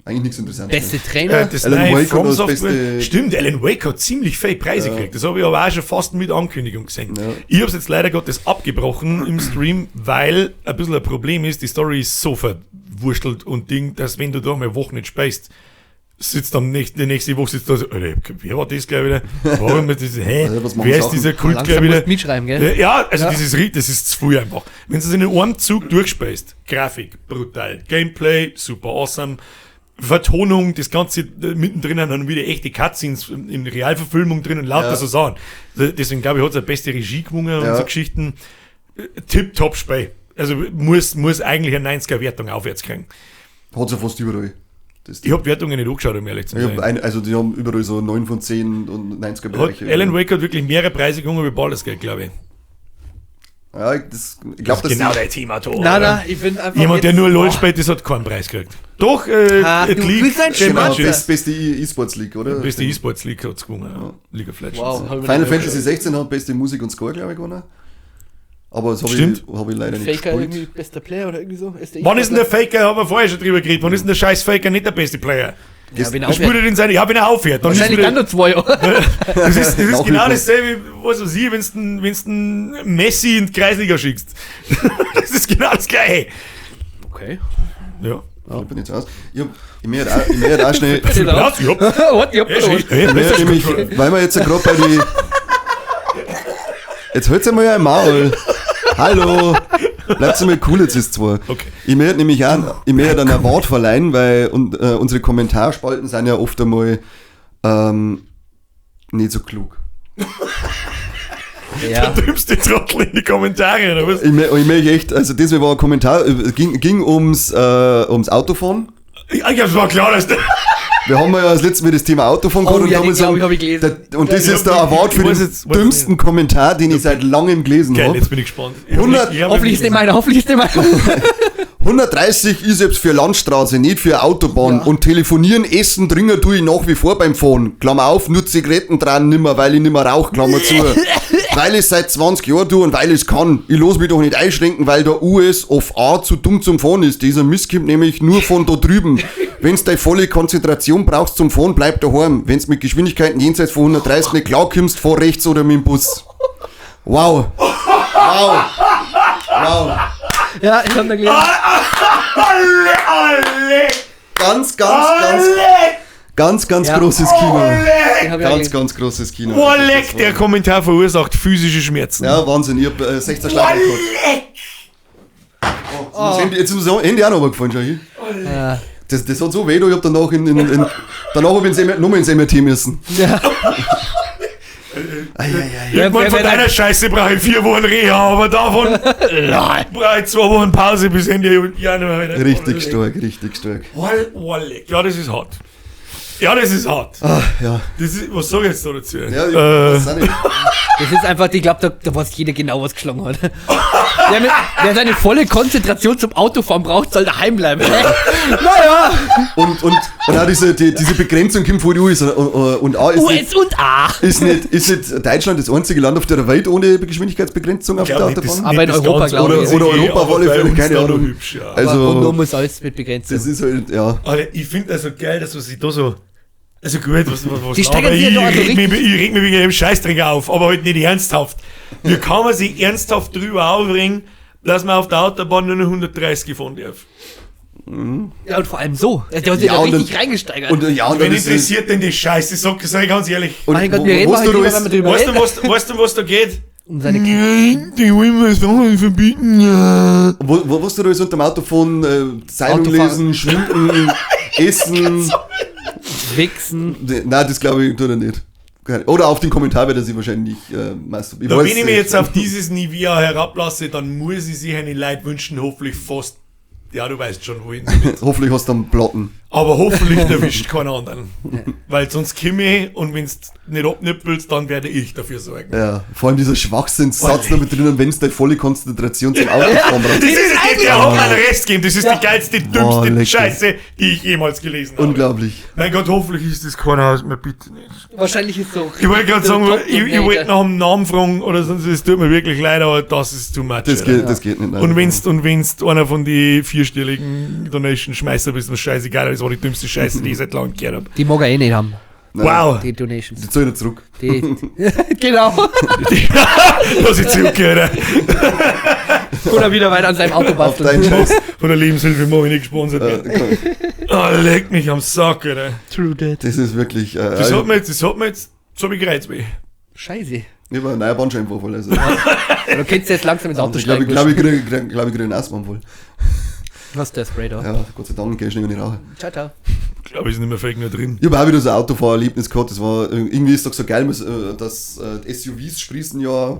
Eigentlich nichts Interessantes. Beste Trainer. Das Alan neue Wake From hat das Software. beste- Stimmt, Alan Wake hat ziemlich viele Preise gekriegt. Das habe ich aber auch schon fast mit Ankündigung gesehen. Ja. Ich habe es jetzt leider Gottes abgebrochen im Stream, weil ein bisschen ein Problem ist, die Story ist so verwurschtelt und Ding, dass wenn du da mal Wochen nicht speist, sitzt am nächsten, die nächste Woche sitzt da so, Alter, wer war das gleich wieder? Warum ist das, hä? Also, was machen wer ist Sachen? dieser Kult gleich Langsam wieder? musst du mitschreiben, gell? Ja, also Ja. das ist zu viel einfach. Wenn du es in einem Zug durchspeist, Grafik, brutal, Gameplay, super awesome, Vertonung, das Ganze mittendrin dann wieder echte Cutscenes in Realverfilmung drin und lauter Ja. so Sachen. Deswegen glaube ich, hat es eine beste Regie gewonnen und Ja. so Geschichten. Tipptopp Spiel. Also muss eigentlich eine 90er-Wertung aufwärts kriegen. Hat ja fast überall. Das Ich habe Wertungen nicht angeschaut, um ehrlich zu ich hab sein. also die haben überall so 9 von 10 und 90er Hat Bereiche. Alan Wake hat wirklich mehrere Preise gewonnen wie Baldur's Gate, glaube ich. Ja, ich glaube, das Genau dein Thema, Tor. Nein, nein, ich bin einfach. Jemand, der jetzt- nur LOL spielt, das hat keinen Preis gekriegt. Doch, Ah, du League bist ein Genau, Schmatzer. beste E-Sports League, oder? Beste E-Sports League hat's gewonnen. Ja. League of Legends. Wow, hab ich mir Final nicht Fantasy 16 hat beste Musik und Score, glaube ich, gewonnen. Aber das habe Stimmt. ich, hab ich leider nicht Faker gespielt. irgendwie bester Player oder irgendwie so. Ist der Wann ist denn der Faker? Haben wir vorher schon drüber geredet. Wann ist denn der scheiß Faker nicht der beste Player? Ja, wenn er Der spielt aufhört. er in seine, ja, wenn er aufhört. Dann ist Wahrscheinlich wieder, dann nur 2 Jahre. das ist, das ist Auch genau nicht. dasselbe, was weiß ich, wenn's den Messi in die Kreisliga schickst. Das ist genau das Gleiche. Okay. Ja. Ich bin jetzt aus. Ich möchte auch, ich möchte auch schnell. Platz, ja. What? Ja, Ja, schön. Hey, Ich möchte nämlich, weil wir jetzt ja gerade bei die. Jetzt hält's einmal ein Maul. Hallo. Bleibt einmal cool jetzt ist zwar. Okay. Ich möchte nämlich auch, ich möchte einen Award verleihen, weil unsere Kommentarspalten sind ja oft einmal nicht so klug. Ja. Dümmste Trottel in die Kommentare, oder was? Ich möchte echt, also das war ein Kommentar, ging ums Autofahren. Ich es war klar, dass der. Wir haben ja das letzte Mal das Thema Autofahren gehabt Oh und ja, haben den gesagt, glaub ich, hab ich gelesen. und das Ja, ist der Award für ich weiß den jetzt- weiß dümmsten Kommentar, den ich seit langem gelesen Geil, habe. jetzt bin ich gespannt. Hoffentlich ist der meiner, hoffentlich ist der meiner. 130 ist jetzt für Landstraße, nicht für Autobahn. Ja. Und telefonieren, essen, trinken tue ich nach wie vor beim Fahren. Klammer auf, nur Zigaretten dran nimmer, weil ich nimmer rauch, Klammer zu. Weil ich seit 20 Jahren tue und weil ich's kann. Ich los mich doch nicht einschränken, weil der US of A zu dumm zum Fahren ist. Dieser Mist kommt nämlich nur von da drüben. Wenn's deine volle Konzentration brauchst zum Fahren, bleib daheim. Wenn's mit Geschwindigkeiten jenseits von 130 nicht klarkommst, fahr rechts oder mit dem Bus. Wow. Wow. Wow. Ja, ich hab da gelesen. Alle, alle, Ganz, ganz, ganz, alle, ganz, ganz Ja. großes Kino. Den hab ich auch Ganz, gelesen. ganz großes Kino. Boah, Also, das leck, war- der Kommentar verursacht physische Schmerzen. Ja, Wahnsinn, ich hab 16 Schlag Boah, gehabt. leck. Oh, jetzt ist das Handy auch noch gefallen, schau hier. Ja. Das hat so weh, du, ich hab danach danach hab ich nochmal ins MRT müssen. Ja. Ei, ei, ei. Irgendwann wer- von wer- deiner Scheiße brauche ich 4 Wochen Reha, aber davon brauche ich 2 Wochen Pause bis Ende Januar wieder. Richtig stark, richtig stark. Boah, boah, leck. Ja, das ist hart. Ja, das ist hart. Ah, ja. Das ist, was sag ich jetzt da dazu? Ja, ich weiß auch nicht. Das ist einfach, ich glaube, da weiß jeder genau, was geschlagen hat. Wer seine volle Konzentration zum Autofahren braucht, soll daheim bleiben. Naja, Und auch diese Begrenzung kommt von den US und A ist nicht, US und A. ist nicht Deutschland das einzige Land auf der Welt ohne Geschwindigkeitsbegrenzung auf Ich der glaub nicht, das- Autobahn? Aber in nicht das Europa, Ganze. glaub ich. Oder Europa aber auf alle bei Fälle, uns keine da noch Ahnung. Hübsch, ja. Also- Und nur muss alles mit Begrenzung. Das ist halt, ja. Alter, ich finde das so geil, dass man sich da so. Also gut, was Die steigern aber sich ja ich, da also reg mich, richtig. ich reg mich wegen dem Scheißdreck auf, aber halt nicht ernsthaft. Wie kann man sich ernsthaft drüber aufregen, dass man auf der Autobahn nur noch 130 fahren darf? Ja, und vor allem so. Der hat sich Ja, da und richtig dann- reingesteigert. Und, ja, und Wen dann ist es, interessiert denn die Scheiße? Sag ich ganz ehrlich. und mein Gott, wo- wir reden wo- halt wo du drüber, ist- wenn wir drüber Weißt du, reden. was, was da geht? Um seine Die wollen wir Sachen verbieten. Ja. Was du da alles unterm Autofahren, Zeitung Autofahren. lesen, schminken, essen. Wichsen. Nein, das glaube ich, tut er nicht. Oder auf den Kommentar wird er sich wahrscheinlich masturbieren. Da, weiß wenn ich mich nicht. jetzt auf dieses Nivea herablasse, dann muss ich sich eine Leid wünschen, hoffentlich fast. Ja, du weißt schon, wohin. Hoffentlich hast du einen Platten. Aber hoffentlich erwischt keiner anderen. Weil sonst komme ich und wenn du nicht abnippelst, dann werde ich dafür sorgen. Ja, vor allem dieser Schwachsinnssatz noch mit drinnen, wenn es deine volle Konzentration zum Autofahren brauchst. Das ist eigentlich der hat mir einen Rest gegeben. Das ist die geilste, dümmste lecker. Scheiße, die ich jemals gelesen habe. Unglaublich. Mein Gott, hoffentlich ist das keiner aus mir, bitte nicht. Wahrscheinlich ist so. Ich wollte gerade sagen, Top ich wollte nach dem Namen fragen oder sonst, es tut mir wirklich leid, aber das ist too much. Das Alter. geht, das geht nicht. Nein. Und wenn's einer von die vierstelligen Donation-Schmeißer bist, mir scheißegal, das war die dümmste Scheiße, die ich seit langem gehört habe. Die mag er eh nicht haben, Nein. Wow! die Donations. Die zahl ich zurück. Die, genau. Was ich zurückgehört. Oder wieder weiter an seinem Auto Auf deinen basteln. Scheiß. Von der Lebenshilfe mache ich nicht gesponsert werden. Oh, leck mich am Sack, Alter. True that. Das ist wirklich. Das hat mir jetzt, das hab ich Kreuzweh. Scheiße. Ich war ein neuer Bandscheibenvorfall. Also. Du kennst jetzt langsam ins Auto Ich glaube, steigen. ich, glaub, ich krieg, glaub, ich krieg einen Asthmaanfall. Was ist der Spray da? Ja, Gott sei Dank, geh ich schnell nicht rauchen. Ciao, ciao. Ich glaube, ist nicht mehr fake nur drin. Ich habe auch wieder so ein Autofahrerlebnis gehabt. Das war, irgendwie ist doch so geil, dass SUVs sprießen ja.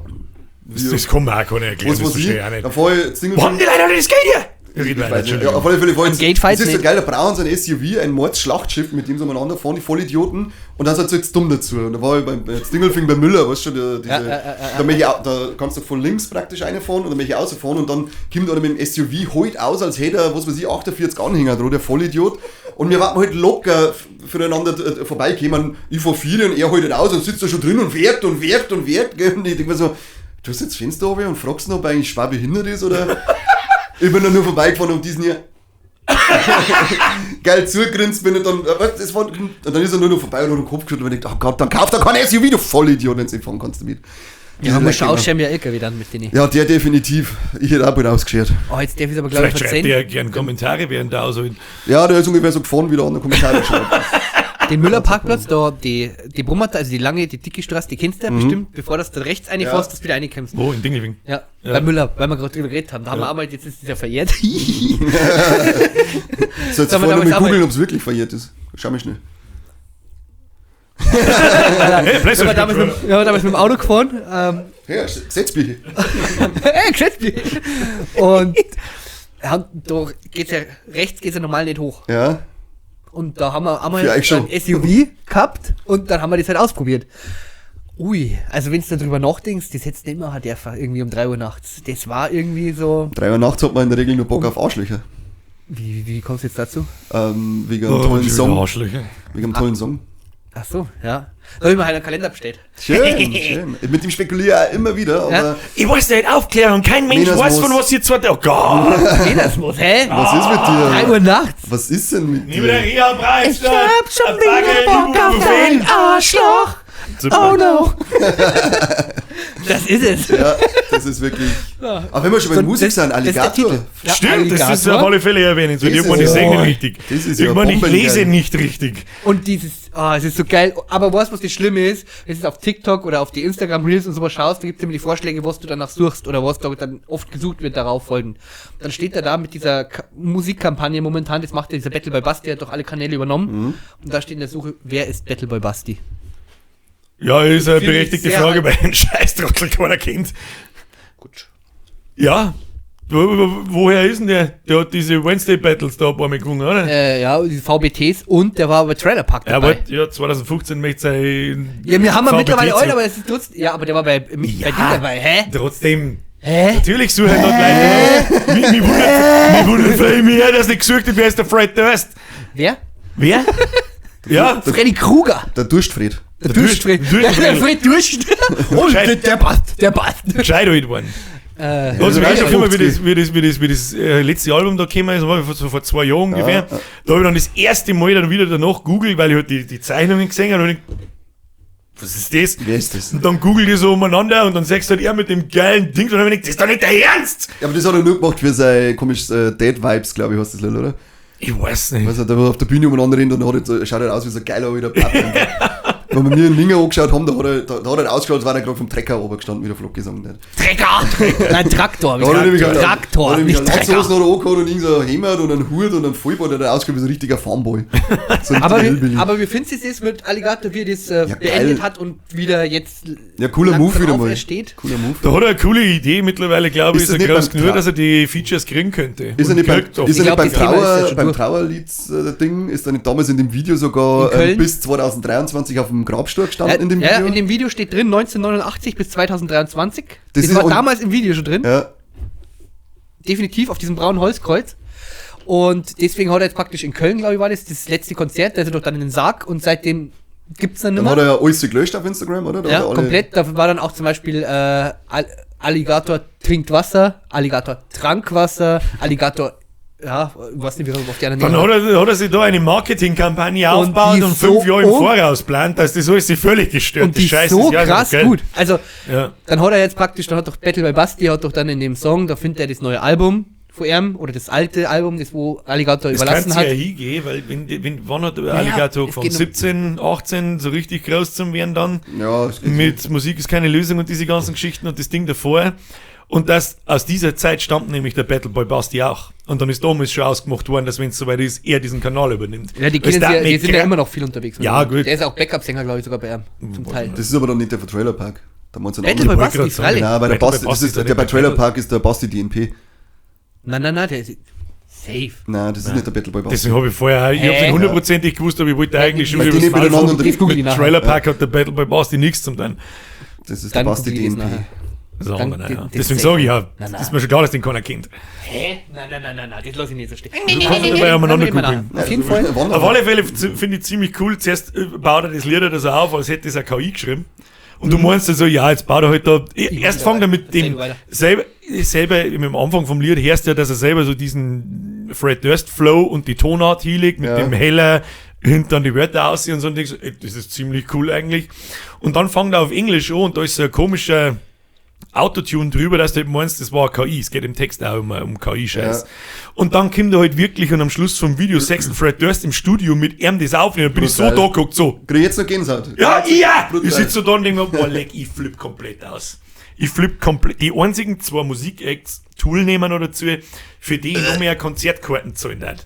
Das, das kann mir auch keiner erklären, Was das weiß ich. verstehe ich auch nicht. Da fahr ich Single Wo haben die Leute alle das Geld her? Ich red Ich weiter, weiß nicht. Ja, Entschuldigung. auf alle Fälle fahr ich- Gate Fight Das ist so nicht. geil, da brauchen sie ein SUV, ein Mordsschlachtschiff, mit dem sie umeinander fahren, die Vollidioten. Und dann sind sie jetzt dumm dazu. Und da war ich beim Stingelfing bei Müller, weißt du schon, der, diese, Ja, da, möchte ich auch, da kannst du von links praktisch reinfahren und dann möchte ich rausfahren und dann kommt einer mit dem SUV holt aus, als hätte er, was weiß ich, 48 Anhänger dran, der Vollidiot. Und wir warten halt locker füreinander vorbeikommen. Ich fahr vier und er holt halt aus und sitzt da schon drin und werkt und werkt und werkt. Gell? Und ich denk mir so, du hast jetzt Fenster runter und fragst noch, ob er eigentlich schwer behindert ist oder. Ich bin dann nur vorbeigefahren und diesen hier geil zugrinst bin und dann, weißt, das war, und dann ist er nur noch vorbei und hat den Kopf geschüttelt und ich denkt, oh Gott, dann kauf doch kein SUV, du Vollidiot, wenn du nicht fahren kannst damit. Ja, man muss schon Lecker. ausscheren wie ein LKW dann mit denen. Ja, der definitiv. Ich hätte auch bald ausgeschert. Oh, jetzt darf ich aber, glaube ich, Vielleicht schreibt verzeihen. der gern Kommentare während der Ausholen. Ja, der ist ungefähr so gefahren, wie der andere Kommentare schreibt. Den Müllerparkplatz, da, die Brummerter, also die lange, die dicke Straße, die kennst du ja bestimmt, bevor das da rechts reinfährst, dass du wieder reinkommst. Wo? In Dingelfing? Ja, Ja. bei Müller, weil wir gerade drüber geredet haben. Da haben wir einmal, jetzt ist es ja verjährt. So, jetzt Sollen wir vorher noch damals mal auch googeln, ob es wirklich verjährt ist. Schau mich schnell. Hey, Wir haben damals mit, wir haben damals mit dem Auto gefahren. Ja, Gesetzbücher. Hey, Geschäftsbier. Und ja, da geht's ja, rechts geht's ja normal nicht hoch. Ja. Und da haben wir einmal Für euch schon. ein SUV gehabt und dann haben wir das halt ausprobiert. Ui, also wenn du darüber nachdenkst, das hättest du nicht machen dürfen, irgendwie um 3 Uhr nachts. Das war irgendwie so. 3 Uhr nachts hat man in der Regel nur Bock auf Arschlöcher. Wie kommst du jetzt dazu? Wegen einem Oh, tollen Song. Arschlöcher. Wegen einem tollen Song. Ach so, ja. Da habe ich mir halt einen Kalender bestellt. Schön, schön. Mit dem spekuliere ich auch immer wieder, aber Ja. Ich weiß nicht, Aufklärung, kein Mensch Minus weiß muss. von was hier zwei. Oh Gott! Nee, das muss, hä? was ist mit 3 dir? Uhr nachts. Was ist denn mit Nimm wieder dir? Reha Preis. Ich hab schon wieder Bock auf dein Arschloch. Oh no. Das ist es. Ja, das ist wirklich. Aber wenn wir schon bei So, Musik das- sind, das ist der Alligator. Titel. Ja, Stimmt, das ist Alligator. auf alle Fälle erwähnenswert. Das Irgendwann, ist ich ja- sehe nicht richtig. Das ist ja Irgendwann, ich bombengeil. lese nicht richtig. Und dieses, ah, es ist so geil. Aber weißt du, was das Schlimme ist? Wenn du auf TikTok oder auf die Instagram Reels und sowas schaust, da gibt es immer die Vorschläge, was du danach suchst oder was da dann oft gesucht wird, darauf folgen. Dann steht er da mit dieser Musikkampagne momentan, das macht ja dieser Battle by Basti, hat doch alle Kanäle übernommen. Mhm. Und da steht in der Suche, wer ist Battle by Basti? Ja, ist eine Finde ich berechtigte sehr Frage, alt. weil ein Scheißtrottel keiner kennt. Gut. Ja. Woher ist denn der? Der hat diese Wednesday Battles da ein paar Mal gewonnen, oder? Ja, die VBTs und der war bei Trailer Park Er dabei. wollte, ja, 2015 möchte sein. Ja, wir haben ja VBT mittlerweile zurück. alle, aber es ist trotzdem. Ja, aber der war bei Ja. bei dir dabei, hä? Trotzdem. Hä? Natürlich suche ich dort Leute. Mich wundert viel mehr, dass nicht gesucht wird, wer ist der Fred Durst? Wer? Wer? Ja. Freddy Krueger. Der Durstfred. Der Durstfred. Durst- Der Fred Durst. Oh, Gescheit. der passt, der passt. Gescheit alt geworden. Also, Ja, ich weiß noch immer, wie 50. das, wie das, wie das, wie das letzte Album da gekommen ist, war so vor 2 Jahren ungefähr. ja. Da habe ich dann das erste Mal dann wieder danach googelt, weil ich halt die Zeichnungen gesehen habe und ich, was ist das? Wer ist das? Und dann google ich so umeinander und dann sagst du halt er mit dem geilen Ding und dann hab ich gedacht, das ist doch nicht der Ernst! Ja, aber das hat er nur gemacht für sein komisches Dead Vibes, glaube ich, heißt das Lied, oder? Ich weiß nicht. Weißt du, der war auf der Bühne umeinander rennt und hat jetzt, schaut halt aus wie so ein geiler alter Papp. Wenn wir mir den Linger angeschaut haben, da hat er, da hat er ausgeschaut, als wäre er gerade vom Trecker oben gestanden, wie der Flock gesungen hat. Trecker! Nein, Traktor. Da hat er nämlich Traktor, hat er nämlich nicht eine Trecker. Latzhosen hat er angehabt und irgend so ein Hemd und einen Hut und einen Vollbart, der hat ausgeschaut wie so ein richtiger Farmboy. So ein Aber richtiger Hillbilly. wie, aber wie findest du es mit Alligator, wie er das Ja, geil. beendet hat und wieder jetzt Ja, cooler Move langsam wieder mal. aufersteht? Cooler Move. Da hat er eine coole Idee mittlerweile, glaube ich, Ist ist das er nicht groß beim genug, Tra- dass er die Features kriegen könnte. Ist er Und nicht beim, kriegt auch. ist er Ich nicht glaub, beim, das Thema ist ja Trauer, schon beim durch. Trauerlied-Ding, ist er nicht damals in dem Video sogar In Köln? bis 2023 auf dem Grabstuhl gestanden in dem Ja, Video? in dem Video steht drin 1989 bis 2023. Das Das, ist war und- damals im Video schon drin. ja, Definitiv auf diesem braunen Holzkreuz. Und deswegen hat er jetzt praktisch in Köln, glaube ich, war das, das letzte Konzert. Da ist er doch dann in den Sarg und seitdem gibt's dann dann nimmer. hat er ja alles gelöscht auf Instagram, oder? Da Ja, hat er alle- komplett. Da war dann auch zum Beispiel Alligator trinkt Wasser, Alligator trank Wasser, Alligator, ja, ich weiß nicht, wie auf die anderen Dann hat er sich da eine Marketingkampagne Und aufgebaut die und so 5 Jahre im um- Voraus plant, dass das alles sich völlig gestört Und die Scheiße so ist ja krass gell? gut. Also, Ja. dann hat er jetzt praktisch, dann hat doch Battle by Basti, hat doch dann in dem Song, da findet er das neue Album von ihm oder das alte Album, das wo Alligator Das überlassen kannst du hat. ja hingehen, weil wann hat der Alligator es angefangen? geht um- 17, 18, so richtig groß zum werden dann. Ja, es geht Mit Musik ist keine Lösung und diese ganzen Geschichten und das Ding davor. Und das, aus dieser Zeit stammt nämlich der Battleboy Basti auch. Und dann ist damals schon ausgemacht worden, dass wenn es soweit ist, er diesen Kanal übernimmt. Ja, die, Es kennen darf sie, die nicht sind ja gra- immer noch viel unterwegs. mit Ja, ihm. gut. Der ist auch Backup-Sänger, glaube ich, sogar bei ihm. Zum Teil. Das ist aber dann nicht der von Trailer Park. Da meinst du einen Battle anderen. Boy wollte Basti, grad sagen. freilich. Nein, bei der Battle Boy Basti, das Basti ist, ist ja der bei nicht Trailer der Park ist der Basti DNP. Nein, nein, nein, der ist safe. Nein, das ist nicht der Battle Boy Basti. Deswegen habe ich vorher, ich habe Hä? den hundertprozentig gewusst, aber ich wollte eigentlich schon Weil über die das nicht miteinander Smartphone. unterwegs Das google ich Mit nachher. Trailer Park hat der Battleboy Basti nichts zum tun. Das ist der Dann Basti google ich das DNP. nachher. Das ist ein Dann- anderer, ja. das Deswegen safe. sage ich ja, Nein, nein. ist mir schon klar, dass den keiner kennt. Hä? Nein, nein, nein, nein, nein, das lasse ich nicht so stehen. Du kannst dabei umeinander googeln. Auf jeden Fall. Auf alle Fälle finde ich ziemlich cool. Zuerst baut er das Lied oder so auf, als hätte es eine KI geschrieben. Und du meinst dann so, ja, jetzt baut er halt da. Erst bin fängt er dabei. mit Erzähl dem du weiter. selber im Anfang vom Lied hörst du ja, dass er selber so diesen Fred Durst Flow und die Tonart hinlegt, mit Ja. dem heller hinten dann die Wörter aussehen und so und denkst, ey, das ist ziemlich cool eigentlich. Und dann fängt er auf Englisch an und da ist so ein komischer Autotune drüber, dass du halt meinst, das war eine KI. Es geht im Text auch immer um KI-Scheiß. Ja. Und dann kommt er halt wirklich und am Schluss vom Video sechsten Fred Durst im Studio mit ihm das aufnehmen. Und bin ich so Brutal. da geguckt, so. Krieg ich jetzt noch Gänsehaut. Ja, ja! Brutal. Ich sitze so da und denke mir, boah, leck, ich flipp komplett aus. Ich flipp komplett. Die einzigen zwei Musikacts, Tool nehmen oder dazu, für die ich noch mehr Konzertkarten zahlen darf.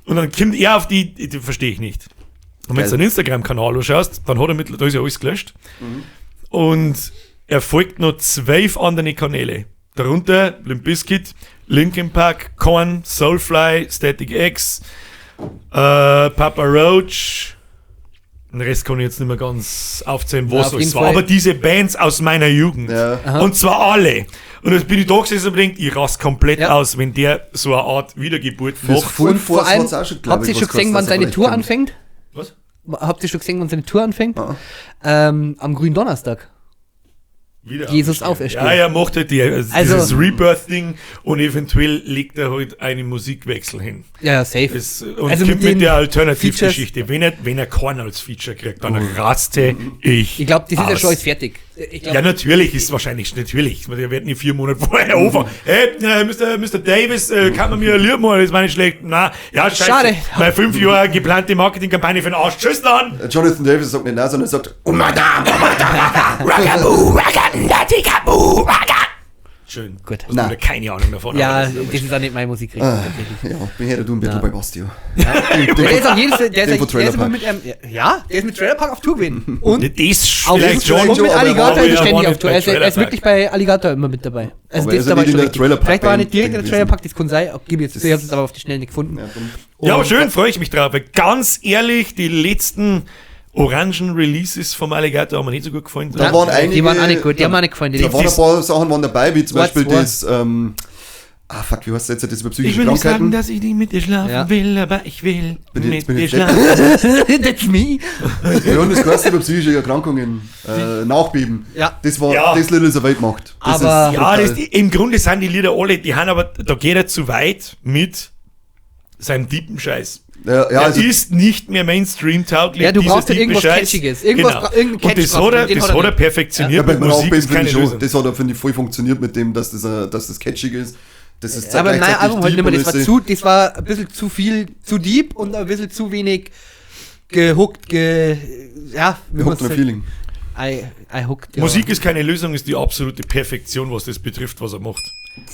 Und dann kommt er auf die, die verstehe ich nicht. Und wenn du Geil. seinen Instagram-Kanal anschaust, dann hat er mit, da ist ja alles gelöscht. Und er folgt noch 12 andere Kanäle. Darunter Limp Bizkit, Linkin Park, Korn, Soulfly, Static X, Papa Roach. Den Rest kann ich jetzt nicht mehr ganz aufzählen, Na, was auf alles jeden war. Fall. Aber diese Bands aus meiner Jugend. Ja. Und zwar alle. Und jetzt bin ich da gesessen und denkt, ich raste komplett Ja. aus, wenn der so eine Art Wiedergeburt Fürs macht. Full Und vor Force allem, hat's auch schon, glaub habt ihr ich, schon was gesehen, wann gekostet, dass er seine vielleicht Tour kommt. anfängt? Was? Habt ihr schon gesehen, wann seine Tour anfängt? Ah. Am grünen Donnerstag. Wieder Jesus auferstehen. auferstehen. Ja, er macht halt die, also Also- dieses Rebirth-Ding und eventuell legt er halt einen Musikwechsel hin. Ja, ja, safe. Das, und Also kommt mit mit den der Alternativgeschichte. Wenn er Korn als Feature kriegt, dann raste ich. Ich glaube, das ist ja aus. schon alles fertig. Ich glaub, Ja, natürlich ist wahrscheinlich, natürlich. Der wird nicht 4 Monate vorher anfangen. Hey, Mr. Davis, kann man mir ein Lied machen? Das war nicht schlecht. Na, ja, scheiße. Schade. Meine 5 Jahre geplante Marketingkampagne für den Arsch. Tschüss dann! Jonathan Davis sagt nicht nein, sondern er sagt, oh Madame, Schön. Gut. Hast du wieder keine Ahnung davon. ja, aber das das ist auch nicht meine Musikrichtung. tatsächlich. Ja, bin her, du ein Battle bei Basti. Der ist auch jedes, der Den ist, von der ist Trailer immer Park. mit einem, ja, der ist mit Trailer Park auf Tour gewesen. Und, Das auf vielleicht schon, und mit aber er Alligator war ist er ja ständig nicht auf Tour. bei Er ist Trailer wirklich bei Alligator immer mit dabei. Also Aber er das ist ja da war nicht in schon der richtig. Trailer Park Vielleicht war er Band nicht direkt in der gewesen. Trailer Park, das kann sein. Gebe ich jetzt, ich hab's jetzt aber auf die Schnelle nicht gefunden. Ja, drum. Ja, aber schön, freue ich mich drauf. Weil ganz ehrlich, die letzten orangen Releases vom Alligator haben mir nicht so gut gefallen. Da waren einige, Die waren auch nicht gut, die haben mir auch nicht gefallen. Die Da waren ein paar Sachen waren dabei, wie zum What's Beispiel what? das, fuck, wie heißt das jetzt, das über Ich psychische will nicht sagen, Krankheiten. dass ich nicht mit dir schlafen Ja. will, aber ich will Bin ich- mit bin dir ich schlafen. That's me. Ja, und das heißt über psychische Erkrankungen, Nachbeben. Ja. Das war, Ja. das Lied ist eine Weltmacht. Das Aber- ist Ja, brutal. das, im Grunde sind die Lieder alle, die haben aber, da geht er zu weit mit seinem tiefen Scheiß. ja, ja, Er also, ist nicht mehr Mainstream-tauglich. Ja, du dieser brauchst halt tiefe irgendwas Scheiß. Catchiges. Irgendwas Genau. irgendein Und Catch das brauchst hat du, er, den das hat er hat er nicht. perfektioniert ja, beim mit Musik Nachbeben ist finde keine ich schon, Lösung. das hat er, finde ich, voll funktioniert mit dem, dass das catchig ist. Das ist Aber mein gleichzeitig Album halt deep nicht mehr, und das war ist- zu, das war ein bisschen zu viel, zu deep und ein bisschen zu wenig Gehuckt, ja, wie Hooked man's on Feeling. I hooked, ja. Musik ist keine Lösung, ist die absolute Perfektion, was das betrifft, was er macht.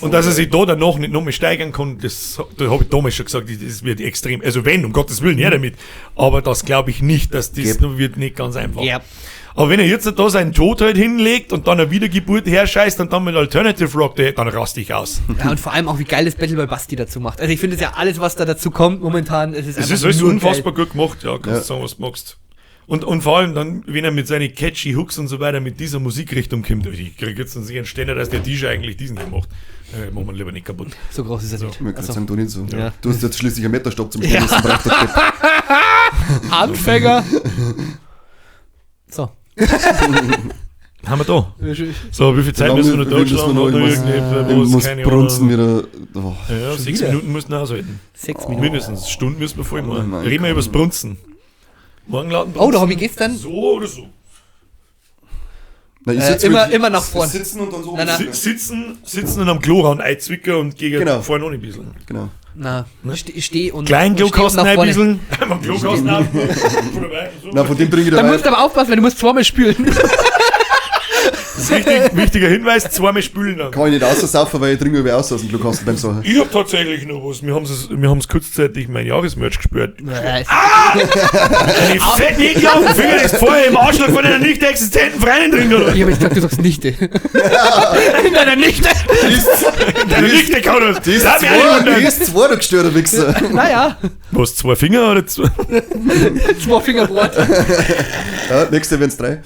Und dass er sich da danach nicht noch mehr steigern kann, das, da habe ich damals schon gesagt, das wird extrem. Also wenn, um Gottes Willen, her damit. Aber das glaube ich nicht, dass das noch wird nicht ganz einfach. Ja. Aber wenn er jetzt da seinen Tod halt hinlegt und dann eine Wiedergeburt herscheißt und dann mit Alternative Rock, dann raste ich aus. Ja, und vor allem auch, wie geil das Battle bei Basti dazu macht. Also ich finde es ja alles, was da dazu kommt momentan, es ist Es einfach ist alles nur unfassbar geil. gut gemacht, ja, kannst Ja. sagen, was du magst. Und vor allem dann, wenn er mit seinen catchy Hooks und so weiter mit dieser Musikrichtung kommt, ich krieg jetzt einen Ständer, dass der DJ eigentlich diesen hier macht. Machen wir lieber nicht kaputt. So groß ist er nicht. Ich möchte Also, sagen, du nicht so. Ja. Du hast jetzt schließlich einen Meterstab zum Ja. Stehen gebracht. Anfänger! So. Haben wir da. So, wie viel Zeit Wie lange- müssen wir noch wie viel totschlagen? müssen wir noch? Oder Ich muss- irgendwie, Ich was, muss keine brunzen Ahnung. wieder. Oh. Ja, Schon 6 wieder? Minuten müssen wir aushalten. 6 Minuten. Mindestens. Stunden müssen wir voll machen. Oh mein Reden wir Gott. übers Brunzen. Morgen lauten Oh, da hab ich gestern. So oder so. Na, ich sitz Immer- mit- immer nach vorn. Sitzen und dann so. Nein, nein. Sitzen und am Klorand einzwicken und gegen Genau. vorne noch ein bisschen. Genau. Na, steh und. Kleinen und steh und Klokasten nach ein vorne. bisschen. Am Klokasten auf. Von dabei und so. Na, von dem trinke ich Da dabei. musst du aber aufpassen, weil du musst zweimal spülen. Das ist richtig, wichtiger Hinweis, zweimal spülen dann. Kann ich nicht aussaufen, weil ich trinke über aus aus dem Klokasten beim Sachen. Ich hab tatsächlich noch was. Wir haben's kurzzeitig mein Jahresmerch gespürt. Ah! Eine fetten ekelhaften Finger ist vorher im Arschloch von einer nicht existenten Freundin drin, oder? Ich hab jetzt gesagt, du sagst Nichte. In deiner Nichte. Deine Nichte kann das. Die ist Lass mich zwei, nicht die wundern. ist zwei, du gestörter Wichser. Naja, Was, zwei Finger oder zwei? zwei Fingerbrot. Ja, nächste wären's drei.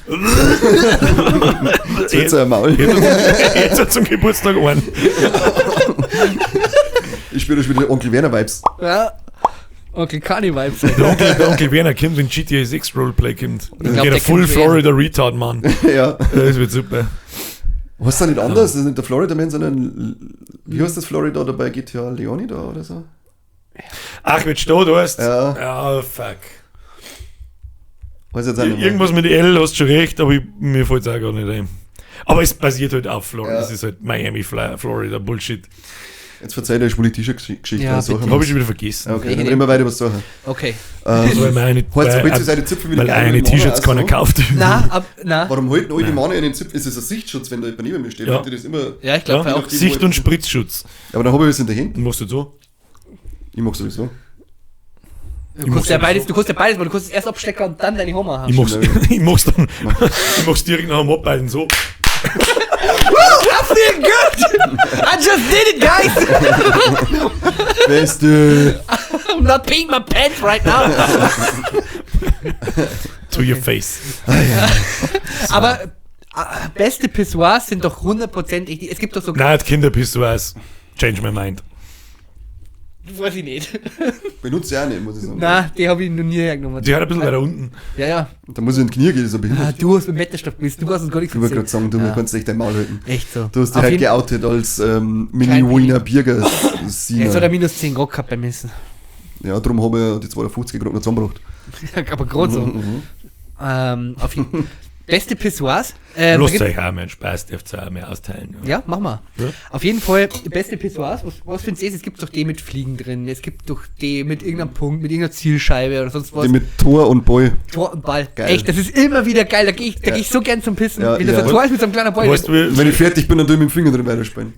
Jetzt wird's ja ein Maul. Jetzt hat zum Geburtstag einen. Ich spüre schon wieder Onkel Werner Vibes. Ja. Onkel Kani Vibes. Der Onkel Werner kommt, wenn GTA 6 Roleplay kommt. Dann glaub, geht der er Full kommt eh. Florida Retard, Mann. Ja. Das wird super. Was ist da nicht anders? Das ist nicht der Florida Man, sondern wie heißt das Florida da bei GTA Leonida oder so? Ach, mit Stau, du hast. Ja. Ja, fuck. Weiß jetzt auch nicht mehr. Irgendwas mit L, hast schon recht, aber mir fällt es auch gar nicht ein. Aber es basiert halt auf Florida. Ja. Es ist halt Miami, Florida Bullshit. Jetzt verzeih dir schwule T-Shirt-Geschichte. Ja, oder so. bitte. Habe ich schon wieder vergessen. Okay, dann reden wir weiter über Sachen. Okay. Weil meine, Heute weil, sich seine Zipfel wieder weil geil eine mit dem T-Shirts Männer keiner auch so? kauft. Na, ab, na. Warum halten alle die Männer einen Zipfel? Ist es ein Sichtschutz, wenn da jemand neben mir steht? Ja. Habt ihr das immer? Ja, ich glaube Ja? auch. Sicht- und Spritzschutz. Aber dann habe ich es in der Hand. Machst du so? Ich mag sowieso. Du kannst ja beides, du kannst ja beides, weil du kannst es erst abstecken und dann deine Homer haben. Ich mach's, ich mach's dann, ich mach's direkt nach dem Abbeiden so. I feel good! I just did it, guys! Beste! I'm not peeing my pants right now. To your face. Aber beste Pissoirs sind doch hundertprozentig. Es gibt doch so. Nein, die Kinderpissoirs. Change my mind. Weiß ich nicht. Benutze ich auch nicht, muss ich sagen. Na, die habe ich noch nie hergenommen. Die hat ein bisschen weiter unten. Ja, ja. Da muss ich in die Knie gehen, so Ah, behindert. du hast mit Wetterstoff gewusst, du hast uns gar nichts Ich wollte gerade sagen, du Ja. kannst echt dein Maul halten. Echt so. Du hast dich Auf halt jeden- geoutet als Mini-Wiener Birger. Jetzt hat er minus 10 Grad gehabt beim Messen. Ja, darum habe ich die 250 gerade noch zusammengebracht. Aber gerade so. Auf jeden Beste Pissoirs. Da Lasst gibt- euch auch meinen Spaß, dürft ihr auch mehr austeilen. Ja. Ja, mach mal. Ja. Auf jeden Fall, beste Pissoirs, was findest du? Es gibt doch die mit Fliegen drin, es gibt doch die mit irgendeinem Punkt, mit irgendeiner Zielscheibe oder sonst was. Die mit Tor und Boy. Tor und Ball. Geil. Echt, das ist immer wieder geil. Da gehe ich, da Ja. geh ich so gern zum Pissen. Ja, Wenn das ja. ein Tor ist mit so einem kleinen Ball. Weißt du, wie, Wenn ich fertig bin, dann tue ich mit dem Finger drin weiterspielen.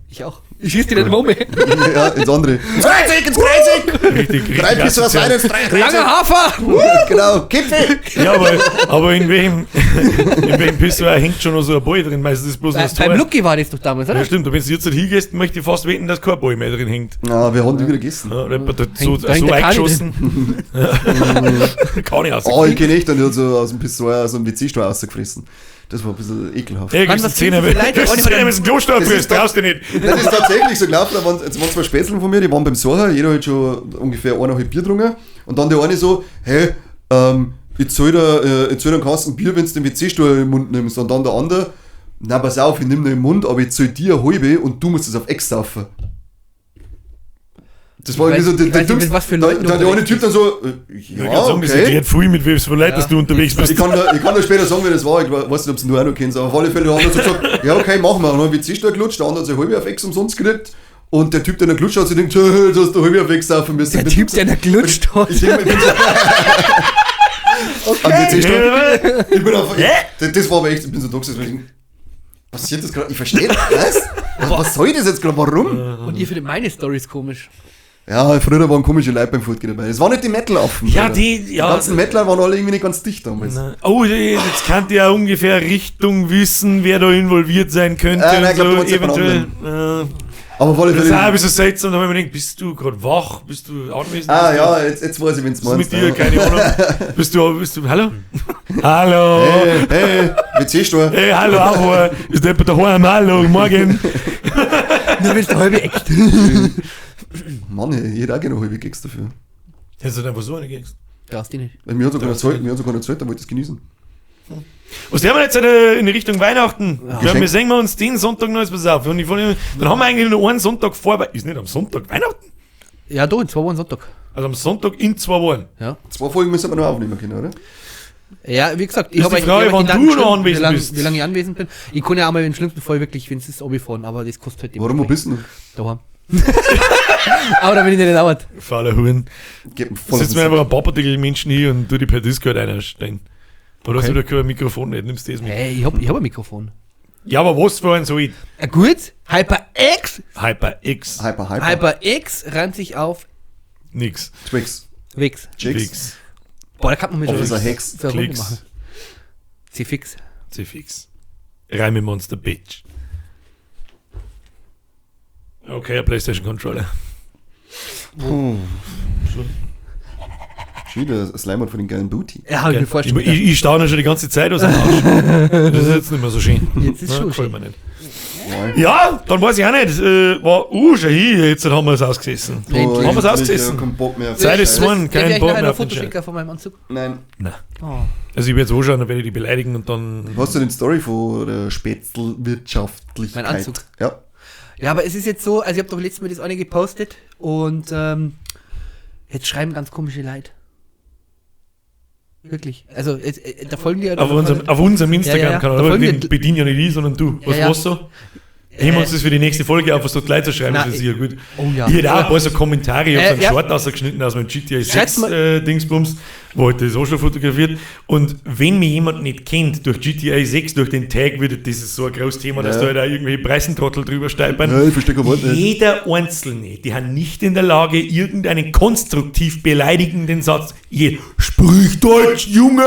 Ich auch. Ich schieß dir dann immer um. Ja, ins andere. Ins Dreieck, ins Dreieck! richtig, richtig Drei Pissoirs asozial. weiter, ins Dreieck. Langer Hafer! Genau, Kipfel! Ja, aber in welchem, in welchem Pissoir hängt schon noch so ein Ball drin? Meistens ist bloß noch Bei, das Tor. beim Lucky war das doch damals, oder? Ja, stimmt. Und wenn du jetzt halt hingehst, möchte ich fast wetten, dass kein Ball mehr drin hängt. Na, wir haben die wieder gegessen. Ja, oder jemand hat so, Hängt- da hängt so der Kani eingeschossen. Kann ich Oh, ich kenne echt, und ich hat so aus dem Pissoir, aus dem WC-Stuhl rausgefressen. Das war ein bisschen ekelhaft. Ey, Mann, kriegst was du Zehner, sind das für Leute? kriegst du Ohne Zehner, wenn du den Kloster Das abbrichst, ist doch- brauchst du nicht. Das ist tatsächlich so gelaufen, da waren, jetzt waren zwei Spätzeln von mir, die waren beim Socher, jeder hat schon ungefähr eineinhalb Bier getrunken. Und dann der eine so, hey, ich zahl dir, ich zahl dir einen Kasten Bier, wenn du den WC-Stuhl im Mund nimmst. Und dann der andere, na pass auf, ich nimm den im Mund, aber ich zahl dir eine halbe und du musst es auf Ex saufen. Das war Ich irgendwie so weiß- der, ich der weiß nicht, mit was für da, Leuten da, der eine unterwegs Typ dann so, Ich ja, kann sagen, das okay. erklärt viel, mit wem für Leute, dass du unterwegs bist. Ich kann, da später sagen, wie das war. Ich weiß nicht, ob du auch noch kennst, aber auf alle Fälle haben wir so gesagt, ja, okay, machen wir. Und dann haben wir WC-Stuhl gelutscht, der andere hat sich halbe auf Ex umsonst gekriegt. Und der Typ, der noch gelutscht hat, sich denkt, du hast da halbe auf Ex saufen müssen. Der Typ, der da gelutscht hat. Ich denk, mir, ich bin so, Am WC-Stuhl. Ich bin auf, das war aber echt, ich bin so da gesessen, passiert das gerade? Ich verstehe das. Was? Was soll das jetzt gerade? Warum? Und ihr findet meine Stories komisch. Ja, früher waren komische Leute beim Fortgehen dabei. Es waren nicht die Metal-Affen. Ja, Alter. die- ja. Die ganzen Metaler waren alle irgendwie nicht ganz dicht damals. Oh, jetzt könnt ihr ja ungefähr Richtung wissen, wer da involviert sein könnte. Nein, und ich glaub, du so, meinst jemand eventuell. Aber auf alle Das ist auch ein Fälle. bisschen seltsam, da habe ich mir gedacht, bist du gerade wach? Bist du anwesend? Ah Bist du- ja, jetzt weiß ich, wen's Was ist meinst. mit dir? ja. Keine Ahnung. Bist du, hallo? Hallo? Hey, hey, WC-Stuhl. Hey, hallo, Avo. Ist der jemand daheim? Hallo, morgen. Nur wenn es der halbe Eck. Mann, ey, ich hätte auch gerne noch halbe Keks dafür. Hast du denn einfach so eine Keks? Brauchst du nicht. Weil mir hat sogar keiner zahlt, mir hat sogar keiner zahlt, da wollte ich es genießen. Was haben wir jetzt in Richtung Weihnachten? Ja, Geschenk. wir sehen wir uns den Sonntag noch, jetzt pass auf. Und ich, dann haben wir eigentlich nur einen Sonntag vor. Ist nicht am Sonntag Weihnachten? Ja, doch, in 2 Wochen Sonntag. Also am Sonntag in 2 Wochen. Ja. 2 Folgen müssen wir noch aufnehmen können, oder? Ja, wie gesagt, ich Ist habe die Frage, ich hab wann Gedanken du noch geschrieben, anwesend bist. wie lange ich anwesend bin. Ich kann ja auch mal im schlimmsten Fall wirklich, wenn es ist, fahren, aber das kostet halt Warum, wo bist du denn? Daheim. Aber da bin ich nicht dauert. Fauler Huren. Geht mir voll Sitzen auf wir den einfach ein paar Partikel-Menschen hier und tu die per Discord einstellen. Oder hast Okay. du wieder kein Mikrofon nicht? Nimmst du das mit? Hey, ich hab ein Mikrofon. Ja, aber was für ein so ich? Ja, gut, HyperX. HyperX. Sack. Hyper, Hyper. HyperX rennt sich auf Nix. Twix. Wix. Jigs. Nix. Boah, da kann man mit Officer Hex. so eine Runde Klicks. machen. C-Fix. C-Fix. Reime Monster Bitch. Okay, ein PlayStation Controller. Puh. Schon wieder das Slime von den geilen Booty. Ja, hab ich mir Ich, vorgestellt. ich staune schon die ganze Zeit aus dem Arsch. Das ist jetzt nicht mehr so schön. Jetzt ist Na, schon gefällt schön. mir nicht. Wow. Ja, dann weiß ich auch nicht. War, schon hier, jetzt haben wir es ausgesessen. Endlich. Haben wir's endlich, ausgesessen? ja, Kein Bock mehr auf Zeit den ist Scheiß. one, Darf kein ich Bock eigentlich mehr noch ein auf den Foto Scheiß. schicken von meinem Anzug? Nein. Nein. Oh. Also ich werde jetzt anschauen, dann werde ich die beleidigen und dann... Hast du den Story von der Spätzlwirtschaftlichkeit? Mein Anzug. Ja. Ja, aber es ist jetzt so, also ich habe doch letztes Mal das eine gepostet und jetzt schreiben ganz komische Leute. Wirklich. Also jetzt, da folgen die ja. Auf unserem Instagram-Kanal, Ja, ja. Da aber folgen den die- bedienen ja nicht ich, sondern du. Was Ja, ja. machst du? Heben wir uns das für die nächste Folge auf, was dort Leute schreiben, Na, das ist sicher gut. Oh ja. Ich hätte auch ein paar so Kommentare, ich habe so einen Ja. Short rausgeschnitten aus meinem GTA 6 Schreibt's mal- Dingsbums, wo ich das auch schon fotografiert. Und wenn mich jemand nicht kennt, durch GTA 6, durch den Tag, wird das ist so ein großes Thema, dass Ja. da halt auch irgendwelche Preisentrottel drüber stolpern. Ja, ich verstehe kein Wort nicht. Jeder Einzelne, die haben nicht in der Lage, irgendeinen konstruktiv beleidigenden Satz, je, sprich Deutsch, Junge!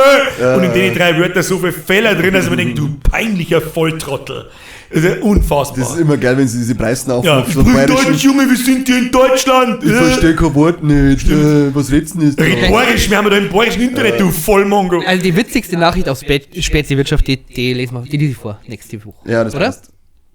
Und in den drei Wörtern so viele Fehler drin, dass man denkt, du peinlicher Volltrottel. Das ist ja unfassbar. Das ist immer geil, wenn sie diese Preisen ja, aufrufen. so sprich bayerischen- Deutsch, Junge, wir sind hier in Deutschland! Ich verstehe kein Wort nicht. Was redst du denn jetzt? Red da? Bayerisch, wir haben ja da im bayerischen Internet, du Vollmongo. Also die witzigste Nachricht auf Speziwirtschaft, die lesen wir, die lese ich vor, nächste Woche. Ja, das Oder? passt.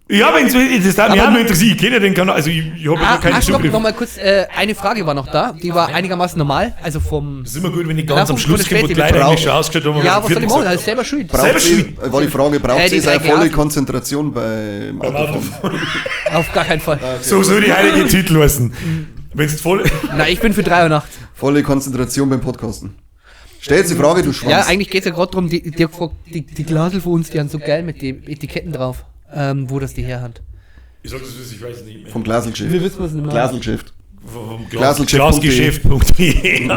Ja, wenn's, das darf mich Aber- auch noch interessieren, ich kenne ja den Kanal, also ich habe ja Ah, noch keinen stopp, Zugriff. nochmal kurz, eine Frage war noch da, die war einigermaßen normal, also vom... Das ist immer gut, wenn ich ganz Ja, am Schluss von der komme, wo die Leute Brauch- eigentlich schon ausgeschaut haben. Ja, aber was soll ich machen? gesagt Das ist selber schuld. Braucht Selber sie, schuld. war die Frage, braucht Die sie drei seine volle Glasen. Konzentration beim haben. Autofahren? Auf gar keinen Fall. So soll die heilige Titel heißen. Wenn's voll. Na, ich bin für 3 Uhr nachts. Volle Konzentration beim Podcasten. Stell jetzt die Frage, du Schwanz. Ja, eigentlich geht's ja gerade darum, die Glasel von uns, die haben so geil mit den Etiketten drauf, wo das die her hat. Ich sag das, ich weiß es nicht mehr. Vom Glaselgeschäft. Wir wissen es nicht mehr. Glaselgeschäft. Vom Glaselgeschäft.de. Glasgeschäft.de.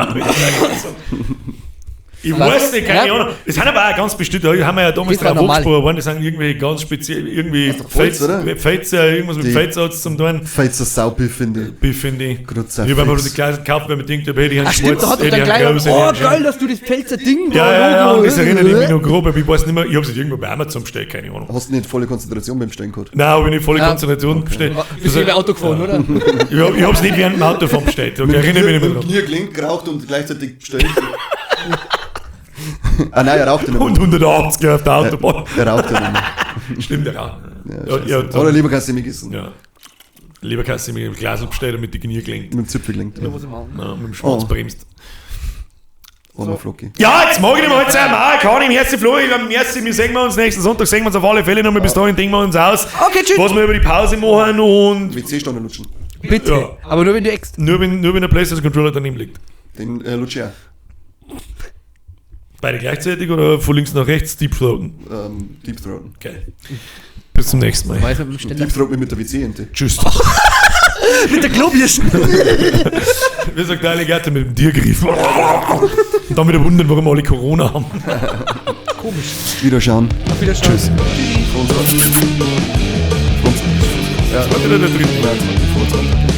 Ich weiß nicht, keine Ja. Ahnung. Das sind aber auch ganz bestimmt, da haben wir ja damals Das war drauf normal. angesprochen worden, das sind irgendwie ganz speziell, irgendwie doch Pfalz, oder? Pfälzer, irgendwas mit Die- Pfälzer hat's zum tun. Pfälzer Saubiff, finde ich. Finde ich. Grütze, Ich habe einfach fix. die Glas gekauft, weil man denkt, hey, die haben Ach stimmt, da hat doch dann gleich, groß, die oh haben geil, dass du das Pfälzer Ding Ja, ja, ja, Logo. und das erinnert ich mich noch grob, aber ich weiß nicht mehr, ich hab's nicht irgendwo bei Amazon bestellt, keine Ahnung. Hast du nicht volle Konzentration beim Stellen gehabt? Nein, habe ich nicht volle Ja. Konzentration bestellt. Bist du Auto gefahren, oder? Ich hab's nicht während dem Autofahren bestellt, okay, erinnere mich nicht mehr Mit dran. Kniegelenk geraucht und gleichzeitig bestellt. Ah nein, er raucht ja nicht Und mehr. 180 auf der Autobahn. Er raucht ja nicht mehr. Stimmt, der raucht. Ja, Ja, scheiße. Oder Leberkasse mir gegessen. ja. Leberkasse mit dem Glas bestellt und mit den Knie gelenkt. Mit dem Zipfel gelenkt. Ja, was ich machen. Ja, mit dem Schwanz Oh. bremst. Armer Flocki. Ja, jetzt mag ich nicht mehr heute sein. Ah, kann ich, merci Flo, ich merci, wir sehen wir uns nächsten Sonntag, sehen wir uns auf alle Fälle nochmal. Bis dahin denken wir uns aus, Okay, tschüss. was wir über die Pause machen und WC-Stange lutschen. Bitte. Ja. Aber nur wenn du eckst. nur wenn der PlayStation Controller daneben liegt. Den lutsche ich auch. Beide gleichzeitig oder von links nach rechts Deep Throaten? Deep Throaten. Geil. Bis zum nächsten Mal. Weiß mit dem Ständer. Deep Throat mich mit der WC-Ente. Tschüss. Mit der Klobirschen. Wie sagt der Alligator mit dem Tiergriff. Und dann wieder wundern, warum alle Corona haben. Komisch. Wiederschauen. Auf Wiederschauen. Tschüss. Tschüss. Ja. Zweite oder der dritte? Ja, 20.